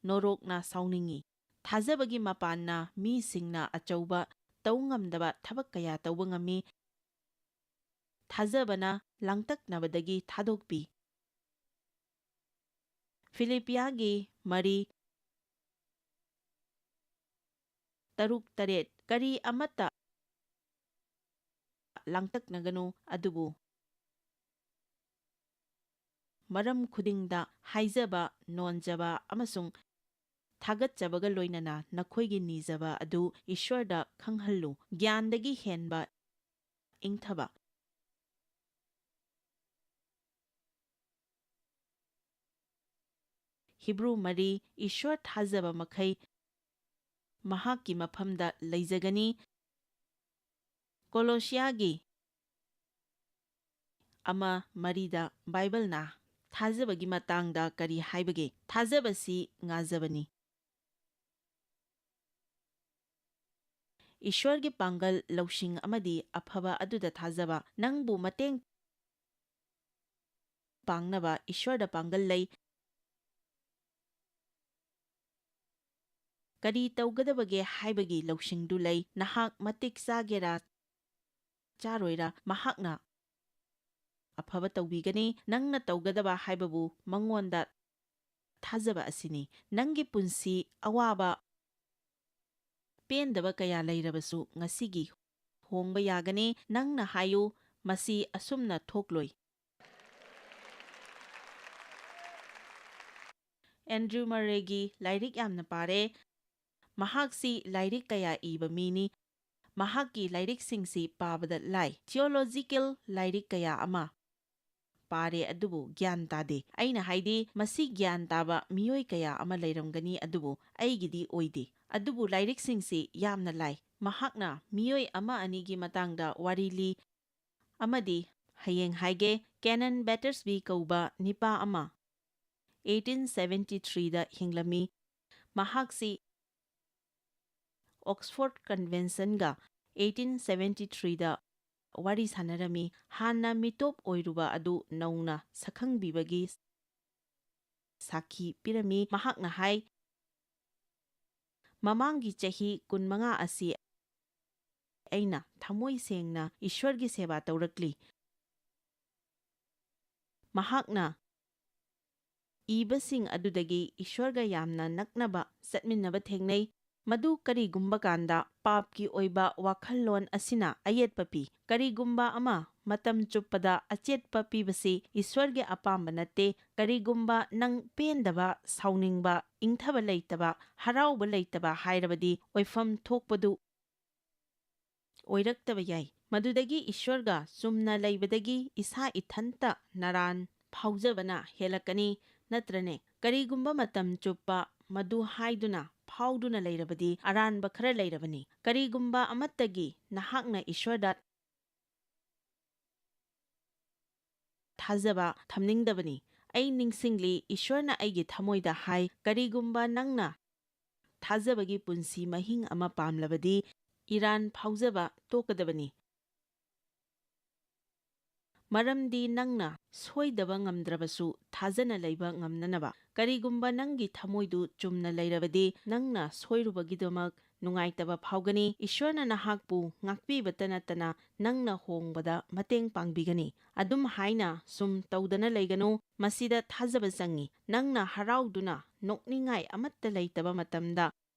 ꯅꯣꯔꯣꯛꯅ ꯁꯥꯎꯅꯤꯡꯏ꯫ ꯊꯥꯖꯕꯒꯤ ꯃꯄꯥꯟꯅ ꯃꯤꯁꯤꯡꯅ ꯑꯆꯧꯕ, ꯇꯧ ꯉꯝꯗꯕ ꯊꯕꯛ ꯀꯌꯥ ꯇꯧꯕ ꯉꯝꯃꯤ꯫ ꯊꯥꯖꯕꯅ ꯂꯥꯡꯇꯛꯅꯕꯗꯒꯤ ꯊꯥꯗꯣꯛꯄꯤ꯫ ꯐꯤꯂꯤꯄꯤꯌꯥꯒꯤ ꯃꯔꯤ, ꯇꯔꯨꯛ, ꯇꯔꯦꯠ, ꯀꯔꯤ ꯑꯃꯠꯇ ꯂꯥꯡꯇꯛꯅꯒꯅꯨ, ꯑꯗꯨꯕꯨ ꯃꯔꯝ ꯈꯨꯗꯤꯡꯗ ꯍꯥꯏꯖꯕ, ꯅꯣꯟꯖꯕ ꯑꯃꯁꯨꯡ ꯊꯥꯒꯠꯆꯕꯒ ꯂꯣꯏꯅꯅ ꯅꯈꯣꯏꯒꯤ ꯅꯤꯖꯕ ꯑꯗꯨ ꯏꯁ꯭ꯋꯔꯗ ꯈꯪꯍꯜꯂꯨ꯫ ꯒ꯭ꯌꯥꯟꯗꯒꯤ ꯍꯦꯟꯕ ꯏꯪꯊꯕ꯫ ꯍꯤꯕ꯭ꯔꯨ ꯃꯔꯤ, ꯏꯁ꯭ꯋꯔ ꯊꯥꯖꯕ ꯃꯈꯩ ꯃꯍꯥꯛꯀꯤ ꯃꯐꯝꯗ ꯂꯩꯖꯒꯅꯤ꯫ ꯀꯣꯂꯣꯁꯤꯌꯥꯒꯤ ꯑꯃ ꯃꯔꯤꯗ ꯕꯥꯏꯕꯜꯅ ꯊꯥꯖꯕꯒꯤ ꯃꯇꯥꯡꯗ ꯀꯔꯤ ꯍꯥꯏꯕꯒꯦ? ꯊꯥꯖꯕꯁꯤ ꯉꯥꯖꯕꯅꯤ꯫ ꯏꯁ꯭ꯋꯔꯒꯤ ꯄꯥꯡꯒꯜ, ꯂꯧꯁꯤꯡ ꯑꯃꯗꯤ ꯑꯐꯕ ꯑꯗꯨꯗ ꯊꯥꯖꯕ꯫ ꯅꯪꯕꯨ ꯃꯇꯦꯡ ꯄꯥꯡꯅꯕ ꯏꯁ꯭ꯋꯔꯗ ꯄꯥꯡꯒꯜ ꯂꯩ꯫ ꯀꯔꯤ ꯇꯧꯒꯗꯕꯒꯦ ꯍꯥꯏꯕꯒꯤ ꯂꯧꯁꯤꯡꯗꯨ ꯂꯩ꯫ ꯅꯍꯥꯛ ꯃꯇꯤꯛ ꯆꯥꯒꯦꯔꯥ ꯆꯥꯔꯣꯏꯔꯥ, ꯃꯍꯥꯛꯅ ꯑꯐꯕ ꯇꯧꯕꯤꯒꯅꯤ꯫ ꯅꯪꯅ ꯇꯧꯒꯗꯕ ꯍꯥꯏꯕꯕꯨ ꯃꯉꯣꯟꯗ ꯊꯥꯖꯕ ꯑꯁꯤꯅꯤ꯫ ꯅꯪꯒꯤ ꯄꯨꯟꯁꯤ ꯑꯋꯥꯕ, ꯄꯦꯟꯗꯕ ꯀꯌꯥ ꯂꯩꯔꯕꯁꯨ ꯉꯁꯤꯒꯤ ꯍꯣꯡꯕ ꯌꯥꯒꯅꯤ꯫ ꯅꯪꯅ ꯍꯥꯏꯌꯨ, "ꯃꯁꯤ ꯑꯁꯨꯝꯅ ꯊꯣꯛꯂꯣꯏ"꯫ ꯑꯦꯟꯗ꯭ꯔꯨ ꯃꯔꯦꯒꯤ ꯂꯥꯏꯔꯤꯛ ꯌꯥꯝꯅ ꯄꯥꯔꯦ꯫ ꯃꯍꯥꯛꯁꯤ ꯂꯥꯏꯔꯤꯛ ꯀꯌꯥ ꯏꯕ ꯃꯤꯅꯤ꯫ ꯃꯍꯥꯛꯀꯤ ꯂꯥꯏꯔꯤꯛꯁꯤꯡꯁꯤ ꯄꯥꯕꯗ ꯂꯥꯏ꯫ ꯊꯤꯑꯣꯂꯣꯖꯤꯀꯦꯜ ꯂꯥꯏꯔꯤꯛ ꯀꯌꯥ ꯑꯃ ꯄꯥꯔꯦ, ꯑꯗꯨꯕꯨ ꯒ꯭ꯌꯥꯟ ꯇꯥꯗꯦ꯫ ꯑꯩꯅ ꯍꯥꯏꯗꯤ, ꯃꯁꯤ ꯒ꯭ꯌꯥꯟ ꯇꯥꯕ ꯃꯤꯑꯣꯏ ꯀꯌꯥ ꯑꯃ ꯂꯩꯔꯝꯒꯅꯤ, ꯑꯗꯨꯕꯨ ꯑꯩꯒꯤꯗꯤ ꯑꯣꯏꯗꯦ꯫ ꯑꯗꯨꯕꯨ ꯂꯥꯏꯔꯤꯛꯁꯤꯡꯁꯤ ꯌꯥꯝꯅ ꯂꯥꯏ꯫ ꯃꯍꯥꯛꯅ ꯃꯤꯑꯣꯏ ꯑꯃ ꯑꯅꯤꯒꯤ ꯃꯇꯥꯡꯗ ꯋꯥꯔꯤ ꯂꯤ, ꯑꯃꯗꯤ ꯍꯌꯦꯡ ꯍꯥꯏꯒꯦ, ꯀꯦꯅꯟ ꯕꯦꯇꯔꯁꯕꯤ ꯀꯧꯕ ꯅꯤꯄꯥ ꯑꯃ ꯑꯩꯠꯇꯤꯟ ꯁꯚꯦꯟꯇꯤ ꯊ꯭ꯔꯤꯗ ꯍꯤꯡꯂꯝꯃꯤ꯫ ꯃꯍꯥꯛꯁꯤ ꯑꯣꯛꯁꯐꯣꯔꯗ ꯀꯟꯚꯦꯟꯁꯟꯒ ꯑꯩꯠꯇꯤꯟ ꯁꯚꯦꯟꯇꯤ ꯊ꯭ꯔꯤꯗ ꯋꯥꯔꯤ ꯁꯥꯟꯅꯔꯝꯃꯤ꯫ ꯍꯥꯟꯅ ꯃꯤꯇꯣꯞ ꯑꯣꯏꯔꯨꯕ ꯑꯗꯨ ꯅꯧꯅ ꯁꯛꯈꯪꯕꯤꯕꯒꯤ ꯁꯥꯈꯤ ꯄꯤꯔꯝꯃꯤ꯫ ꯃꯍꯥꯛꯅ ꯍꯥꯏ, "ꯃꯃꯥꯡꯒꯤ ꯆꯍꯤ ꯀꯨꯟꯃꯉꯥ ꯑꯁꯤ ꯑꯩꯅ ꯊꯃꯣꯏ ꯁꯦꯡꯅ ꯏꯁ꯭ꯋꯔꯒꯤ ꯁꯦꯕꯥ ꯇꯧꯔꯛꯂꯤ"꯫ ꯃꯍꯥꯛꯅ ꯏꯕꯁꯤꯡ ꯑꯗꯨꯗꯒꯤ ꯏꯁ꯭ꯋꯔꯒ ꯌꯥꯝꯅ ꯅꯛꯅꯕ ꯆꯠꯃꯤꯟꯅꯕ ꯊꯦꯡꯅꯩ꯫ ꯃꯗꯨ ꯀꯔꯤꯒꯨꯝꯕ ꯀꯥꯟꯗ ꯄꯥꯞꯀꯤ ꯑꯣꯏꯕ ꯋꯥꯈꯜꯂꯣꯟ ꯑꯁꯤꯅ ꯑꯌꯦꯠꯄ ꯄꯤ꯫ ꯀꯔꯤꯒꯨꯝꯕ ꯑꯃ ꯃꯇꯝ ꯆꯨꯞꯄꯗ ꯑꯆꯦꯠꯄ ꯄꯤꯕꯁꯤ ꯏꯁ꯭ꯋꯔꯒꯤ ꯑꯄꯥꯝꯕ ꯅꯠꯇꯦ꯫ ꯀꯔꯤꯒꯨꯝꯕ ꯅꯪ ꯄꯦꯟꯗꯕ, ꯁꯥꯎꯅꯤꯡꯕ, ꯏꯪꯊꯕ ꯂꯩꯇꯕ, ꯍꯔꯥꯎꯕ ꯂꯩꯇꯕ ꯍꯥꯏꯔꯕꯗꯤ ꯑꯣꯏꯐꯝ ꯊꯣꯛꯄꯗꯨ ꯑꯣꯏꯔꯛꯇꯕ ꯌꯥꯏ꯫ ꯃꯗꯨꯗꯒꯤ ꯏꯁ꯭ꯋꯔꯒ ꯆꯨꯝꯅ ꯂꯩꯕꯗꯒꯤ ꯏꯁꯥ ꯏꯊꯟꯇ ꯅꯔꯥꯟ ꯐꯥꯎꯖꯕꯅ ꯍꯦꯜꯂꯛꯀꯅꯤ, ꯅꯠꯇ꯭ꯔꯅꯦ? ꯀꯔꯤꯒꯨꯝꯕ ꯃꯇꯝ ꯆꯨꯞꯄ ꯃꯗꯨ ꯍꯥꯏꯗꯨꯅ ꯐꯥꯎꯗꯨꯅ ꯂꯩꯔꯕꯗꯤ ꯑꯔꯥꯟꯕ ꯈꯔ ꯂꯩꯔꯕꯅꯤ꯫ ꯀꯔꯤꯒꯨꯝꯕ ꯑꯃꯠꯇꯒꯤ ꯅꯍꯥꯛꯅ ꯏꯁ꯭ꯋꯔꯗ ꯊꯥꯖꯕ ꯊꯝꯅꯤꯡꯗꯕꯅꯤ꯫ ꯑꯩ ꯅꯤꯡꯁꯤꯡꯂꯤ, ꯏꯁ꯭ꯋꯔꯅ ꯑꯩꯒꯤ ꯊꯃꯣꯏꯗ ꯍꯥꯏ, "ꯀꯔꯤꯒꯨꯝꯕ ꯅꯪꯅ ꯊꯥꯖꯕꯒꯤ ꯄꯨꯟꯁꯤ ꯃꯍꯤꯡ ꯑꯃ ꯄꯥꯝꯂꯕꯗꯤ, ꯏꯔꯥꯟ ꯐꯥꯎꯖꯕ ꯇꯣꯛꯀꯗꯕꯅꯤ꯫ ꯃꯔꯝꯗꯤ ꯅꯪꯅ ꯁꯣꯏꯗꯕ ꯉꯝꯗ꯭ꯔꯕꯁꯨ ꯊꯥꯖꯅ ꯂꯩꯕ ꯉꯝꯅꯅꯕ"꯫ ꯀꯔꯤꯒꯨꯝꯕ ꯅꯪꯒꯤ ꯊꯃꯣꯏꯗꯨ ꯆꯨꯝꯅ ꯂꯩꯔꯕꯗꯤ, ꯅꯪꯅ ꯁꯣꯏꯔꯨꯕꯒꯤꯗꯃꯛ ꯅꯨꯡꯉꯥꯏꯇꯕ ꯐꯥꯎꯒꯅꯤ꯫ ꯏꯁ꯭ꯋꯔꯅ ꯅꯍꯥꯛꯄꯨ ꯉꯥꯛꯄꯤꯕꯇ ꯅꯠꯇꯅ ꯅꯪꯅ ꯍꯣꯡꯕꯗ ꯃꯇꯦꯡ ꯄꯥꯡꯕꯤꯒꯅꯤ꯫ ꯑꯗꯨꯝ ꯍꯥꯏꯅ ꯁꯨꯝ ꯇꯧꯗꯅ ꯂꯩꯒꯅꯨ꯫ ꯃꯁꯤꯗ ꯊꯥꯖꯕ ꯆꯪꯏ꯫ ꯅꯪꯅ ꯍꯔꯥꯎꯗꯨꯅ ꯅꯣꯛꯅꯤꯡꯉꯥꯏ ꯑꯃꯠꯇ ꯂꯩꯇꯕ ꯃꯇꯝꯗ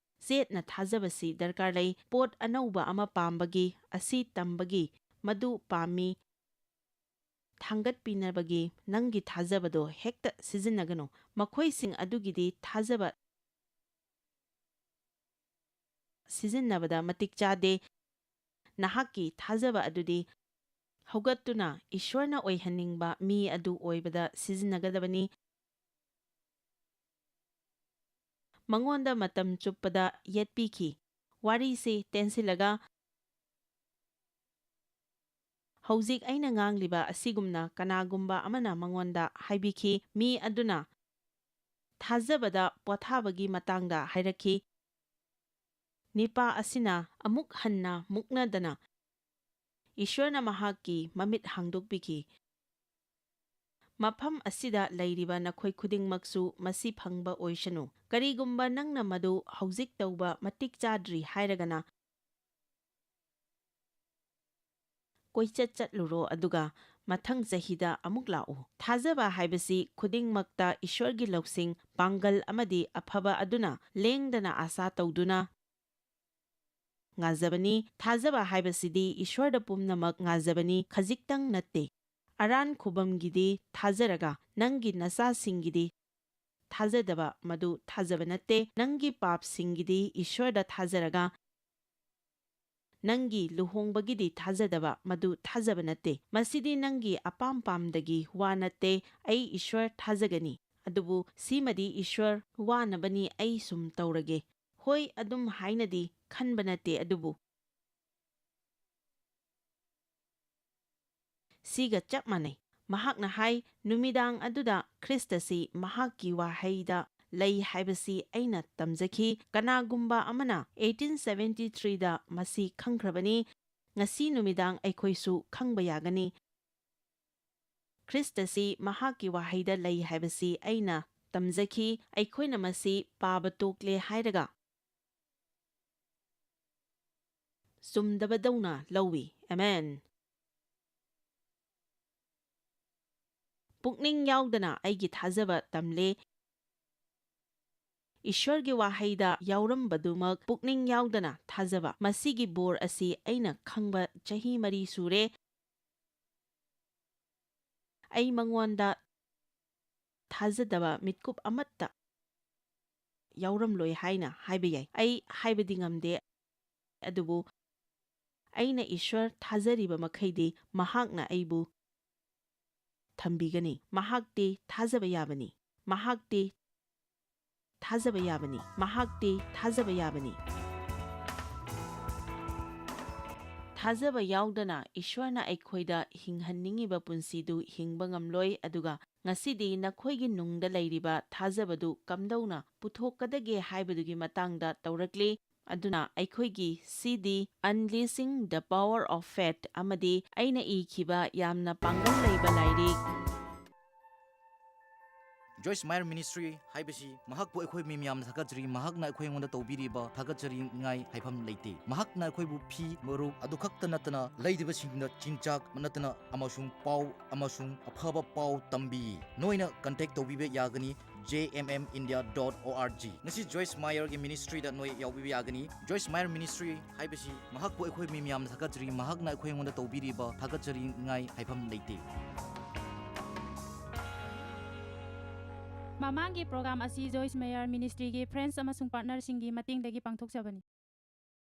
ꯆꯦꯠꯅ ꯊꯥꯖꯕꯁꯤ ꯗꯔꯀꯥꯔ ꯂꯩ꯫ ꯄꯣꯠ ꯑꯅꯧꯕ ꯑꯃ ꯄꯥꯝꯕꯒꯤ, ꯑꯁꯤ ꯇꯝꯕꯒꯤ, ꯃꯗꯨ ꯄꯥꯝꯃꯤ, ꯊꯥꯡꯒꯠꯄꯤꯅꯕꯒꯤ ꯅꯪꯒꯤ ꯊꯥꯖꯕꯗꯣ ꯍꯦꯛꯇ ꯁꯤꯖꯤꯟꯅꯒꯅꯨ꯫ ꯃꯈꯣꯏꯁꯤꯡ ꯑꯗꯨꯒꯤꯗꯤ ꯊꯥꯖꯕ ꯁꯤꯖꯤꯟꯅꯕꯗ ꯃꯇꯤꯛ ꯆꯥꯗꯦ꯫ ꯅꯍꯥꯛꯀꯤ ꯊꯥꯖꯕ ꯑꯗꯨꯗꯤ ꯍꯧꯒꯠꯇꯨꯅ ꯏꯁ꯭ꯋꯔꯅ ꯑꯣꯏꯍꯟꯅꯤꯡꯕ ꯃꯤ ꯑꯗꯨ ꯑꯣꯏꯕꯗ ꯁꯤꯖꯤꯟꯅꯒꯗꯕꯅꯤ꯫ ꯃꯉꯣꯟꯗ ꯃꯇꯝ ꯆꯨꯞꯄꯗ ꯌꯦꯠꯄꯤꯈꯤ꯫ ꯋꯥꯔꯤꯁꯤ ꯇꯦꯟꯁꯤꯜꯂꯒ, ꯍꯧꯖꯤꯛ ꯑꯩꯅ ꯉꯥꯡꯂꯤꯕ ꯑꯁꯤꯒꯨꯝꯅ ꯀꯅꯥꯒꯨꯝꯕ ꯑꯃꯅ ꯃꯉꯣꯟꯗ ꯍꯥꯏꯕꯤꯈꯤ꯫ ꯃꯤ ꯑꯗꯨꯅ ꯊꯥꯖꯕꯗ ꯄꯣꯊꯥꯕꯒꯤ ꯃꯇꯥꯡꯗ ꯍꯥꯏꯔꯛꯈꯤ꯫ ꯅꯤꯄꯥ ꯑꯁꯤꯅ ꯑꯃꯨꯛ ꯍꯟꯅ ꯃꯨꯛꯅꯗꯅ ꯏꯁ꯭ꯋꯔꯅ ꯃꯍꯥꯛꯀꯤ ꯃꯃꯤꯠ ꯍꯥꯡꯗꯣꯛꯄꯤꯈꯤ꯫ ꯃꯐꯝ ꯑꯁꯤꯗ ꯂꯩꯔꯤꯕ ꯅꯈꯣꯏ ꯈꯨꯗꯤꯡꯃꯛꯁꯨ ꯃꯁꯤ ꯐꯪꯕ ꯑꯣꯏꯁꯅꯨ꯫ ꯀꯔꯤꯒꯨꯝꯕ ꯅꯪꯅ ꯃꯗꯨ ꯍꯧꯖꯤꯛ ꯇꯧꯕ ꯃꯇꯤꯛ ꯆꯥꯗ꯭ꯔꯤ ꯍꯥꯏꯔꯒꯅ, ꯀꯣꯏꯆꯠ ꯆꯠꯂꯨꯔꯣ, ꯑꯗꯨꯒ ꯃꯊꯪ ꯆꯍꯤꯗ ꯑꯃꯨꯛ ꯂꯥꯛꯎ꯫ ꯊꯥꯖꯕ ꯍꯥꯏꯕꯁꯤ ꯈꯨꯗꯤꯡꯃꯛꯇ ꯏꯁ꯭ꯋꯔꯒꯤ ꯂꯧꯁꯤꯡ, ꯄꯥꯡꯒꯜ ꯑꯃꯗꯤ ꯑꯐꯕ ꯑꯗꯨꯅ ꯂꯦꯡꯗꯅ ꯑꯥꯁꯥ ꯇꯧꯗꯨꯅ ꯉꯥꯖꯕꯅꯤ꯫ ꯊꯥꯖꯕ ꯍꯥꯏꯕꯁꯤꯗꯤ ꯏꯁ꯭ꯋꯔꯗ ꯄꯨꯝꯅꯃꯛ ꯉꯥꯖꯕꯅꯤ, ꯈꯖꯤꯛꯇꯪ ꯅꯠꯇꯦ꯫ ꯑꯔꯥꯟ ꯈꯨꯕꯝꯒꯤꯗꯤ ꯊꯥꯖꯔꯒ, ꯅꯪꯒꯤ ꯅꯆꯥꯁꯤꯡꯒꯤꯗꯤ ꯊꯥꯖꯗꯕ, ꯃꯗꯨ ꯊꯥꯖꯕ ꯅꯠꯇꯦ꯫ ꯅꯪꯒꯤ ꯄꯥꯞꯁꯤꯡꯒꯤꯗꯤ ꯏꯁ꯭ꯋꯔꯗ ꯊꯥꯖꯔꯒ, ꯅꯪꯒꯤ ꯂꯨꯍꯣꯡꯕꯒꯤꯗꯤ ꯊꯥꯖꯗꯕ, ꯃꯗꯨ ꯊꯥꯖꯕ ꯅꯠꯇꯦ꯫ ꯃꯁꯤꯗꯤ ꯅꯪꯒꯤ ꯑꯄꯥꯝ ꯄꯥꯝꯗꯒꯤ ꯋꯥ ꯅꯠꯇꯦ꯫ ꯑꯩ ꯏꯁ꯭ꯋꯔ ꯊꯥꯖꯒꯅꯤ, ꯑꯗꯨꯕꯨ ꯁꯤꯃꯗꯤ ꯏꯁ꯭ꯋꯔ ꯋꯥꯅꯕꯅꯤ, ꯑꯩ ꯁꯨꯝ ꯇꯧꯔꯒꯦ꯫ ꯍꯣꯏ, ꯑꯗꯨꯝ ꯍꯥꯏꯅꯗꯤ ꯈꯟꯕ ꯅꯠꯇꯦ, ꯑꯗꯨꯕꯨ ꯁꯤꯒ ꯆꯞ ꯃꯥꯟꯅꯩ꯫ ꯃꯍꯥꯛꯅ ꯍꯥꯏ, "ꯅꯨꯃꯤꯗꯥꯡ ꯑꯗꯨꯗ ꯈ꯭ꯔꯤꯁꯇꯁꯤ ꯃꯍꯥꯛꯀꯤ ꯋꯥꯍꯩꯗ ꯂꯩ ꯍꯥꯏꯕꯁꯤ ꯑꯩꯅ ꯇꯝꯖꯈꯤ꯫" ꯀꯅꯥꯒꯨꯝꯕ ꯑꯃꯅ eighteen seventy-threeꯗ ꯃꯁꯤ ꯈꯪꯈ꯭ꯔꯕꯅꯤ꯫ ꯉꯁꯤ ꯅꯨꯃꯤꯗꯥꯡ ꯑꯩꯈꯣꯏꯁꯨ ꯈꯪꯕ ꯌꯥꯒꯅꯤ꯫ ꯈ꯭ꯔꯤꯁꯇꯁꯤ ꯃꯍꯥꯛꯀꯤ ꯋꯥꯍꯩꯗ ꯂꯩ ꯍꯥꯏꯕꯁꯤ ꯑꯩꯅ ꯇꯝꯖꯈꯤ꯫ ꯑꯩꯈꯣꯏꯅ ꯃꯁꯤ ꯄꯥꯕ ꯇꯣꯛꯂꯦ ꯍꯥꯏꯔꯒ ꯆꯨꯝꯗꯕꯗꯧꯅ ꯂꯧꯏ꯫ ꯑꯃꯦꯟ꯫ ꯄꯨꯛꯅꯤꯡ ꯌꯥꯎꯗꯅ ꯑꯩꯒꯤ ꯊꯥꯖꯕ ꯇꯝꯂꯦ꯫ ꯏꯁ꯭ꯋꯔꯒꯤ ꯋꯥꯍꯩꯗ ꯌꯥꯎꯔꯝꯕꯗꯨꯃꯛ ꯄꯨꯛꯅꯤꯡ ꯌꯥꯎꯗꯅ ꯊꯥꯖꯕ꯫ ꯃꯁꯤꯒꯤ ꯕꯣꯔ ꯑꯁꯤ ꯑꯩꯅ ꯈꯪꯕ ꯆꯍꯤ ꯃꯔꯤ ꯁꯨꯔꯦ꯫ ꯑꯩ ꯃꯉꯣꯟꯗ ꯊꯥꯖꯗꯕ ꯃꯤꯠꯀꯨꯞ ꯑꯃꯠꯇ ꯌꯥꯎꯔꯝꯂꯣꯏ ꯍꯥꯏꯅ ꯍꯥꯏꯕ ꯌꯥꯏ꯫ ꯑꯩ ꯍꯥꯏꯕꯗꯤ ꯉꯝꯗꯦ, ꯑꯗꯨꯕꯨ ꯑꯩꯅ ꯏꯁ꯭ꯋꯔ ꯊꯥꯖꯔꯤꯕ ꯃꯈꯩꯗꯤ ꯃꯍꯥꯛꯅ ꯑꯩꯕꯨ ꯊꯝꯕꯤꯒꯅꯤ꯫ ꯃꯍꯥꯛꯇꯤ ꯊꯥꯖꯕ ꯌꯥꯕꯅꯤ꯫ ꯃꯍꯥꯛꯇꯤ ꯊꯥꯖꯕ ꯌꯥꯕꯅꯤ꯫ ꯃꯍꯥꯛꯇꯤ ꯊꯥꯖꯕ ꯌꯥꯕꯅꯤ꯫ ꯊꯥꯖꯕ ꯌꯥꯎꯗꯅ ꯏꯁ꯭ꯋꯔꯅ ꯑꯩꯈꯣꯏꯗ ꯍꯤꯡꯍꯟꯅꯤꯡꯉꯤꯕ ꯄꯨꯟꯁꯤꯗꯨ ꯍꯤꯡꯕ ꯉꯝꯂꯣꯏ, ꯑꯗꯨꯒ ꯉꯁꯤꯗꯤ ꯅꯈꯣꯏꯒꯤ ꯅꯨꯡꯗ ꯂꯩꯔꯤꯕ ꯊꯥꯖꯕꯗꯨ ꯀꯝꯗꯧꯅ ꯄꯨꯊꯣꯛꯀꯗꯒꯦ ꯍꯥꯏꯕꯗꯨꯒꯤ ꯃꯇꯥꯡꯗ ꯇꯧꯔꯛꯂꯤ꯫ ꯑꯗꯨꯅ ꯑꯩꯈꯣꯏꯒꯤ CD Unleashing the Power of Faith ꯑꯃꯗꯤ ꯑꯩꯅ ꯏꯈꯤꯕ ꯌꯥꯝꯅ ꯄꯥꯡꯒꯜ ꯂꯩꯕ ꯂꯥꯏꯔꯤꯛ꯫ ꯖꯣꯏꯁ ꯃꯥꯌꯔ ꯃꯤꯅꯤꯁꯇ꯭ꯔꯤ ꯍꯥꯏꯕꯁꯤ ꯃꯍꯥꯛꯄꯨ ꯑꯩꯈꯣꯏ ꯃꯤ ꯃꯌꯥꯝꯅ ꯊꯥꯒꯠꯆꯔꯤ꯫ ꯃꯍꯥꯛꯅ ꯑꯩꯈꯣꯏ ꯑꯩꯉꯣꯟꯗ ꯇꯧꯕꯤꯔꯤꯕ ꯊꯥꯒꯠꯆꯔꯤꯉꯥꯏ ꯍꯥꯏꯐꯝ ꯂꯩꯇꯦ꯫ ꯃꯍꯥꯛꯅ ꯑꯩꯈꯣꯏꯕꯨ ꯐꯤ, ꯃꯔꯨꯞ ꯑꯗꯨ ꯈꯛꯇ ꯅꯠꯇꯅ ꯂꯩꯗꯕꯁꯤꯡꯗ ꯆꯤꯟꯖꯥꯛ ꯅꯠꯇꯅ ꯑꯃꯁꯨꯡ ꯄꯥꯎ ꯑꯃꯁꯨꯡ ꯑꯐꯕ ꯄꯥꯎ ꯇꯝꯕꯤ꯫ ꯅꯣꯏꯅ ꯀꯟꯇꯦꯛ ꯇꯧꯕꯤꯕ ꯌꯥꯒꯅꯤ J M M India dot O R G꯫ ꯉꯁꯤ ꯖꯣꯏꯁ ꯃꯥꯌꯔꯒꯤ ꯃꯤꯅꯤꯁꯇ꯭ꯔꯤꯗ ꯅꯣꯏ ꯌꯥꯎꯕꯤꯕ ꯌꯥꯒꯅꯤ꯫ ꯖꯣꯏꯁ ꯃꯥꯌꯔ ꯃꯤꯅꯤꯁꯇ꯭ꯔꯤ ꯍꯥꯏꯕꯁꯤ ꯃꯍꯥꯛꯄꯨ ꯑꯩꯈꯣꯏ ꯃꯤ ꯃꯌꯥꯝꯅ ꯊꯥꯒꯠꯆꯔꯤ꯫ ꯃꯍꯥꯛꯅ ꯑꯩꯈꯣꯏ ꯑꯩꯉꯣꯟꯗ ꯇꯧꯕꯤꯔꯤꯕ ꯊꯥꯒꯠꯆꯔꯤꯉꯥꯏ ꯍꯥꯏꯐꯝ ꯂꯩꯇꯦ꯫ ꯃꯃꯥꯡꯒꯤ ꯄ꯭ꯔꯣꯒ꯭ꯔꯥꯝ ꯑꯁꯤ ꯖꯣꯏꯁ ꯃꯦꯌꯔ ꯃꯤꯅꯤꯁꯇ꯭ꯔꯤꯒꯤ ꯐ꯭ꯔꯦꯟꯁ ꯑꯃꯁꯨꯡ ꯄꯥꯔꯠꯅꯔꯁꯤꯡꯒꯤ ꯃꯇꯦꯡꯗꯒꯤ ꯄꯥꯡꯊꯣꯛꯆꯕꯅꯤ꯫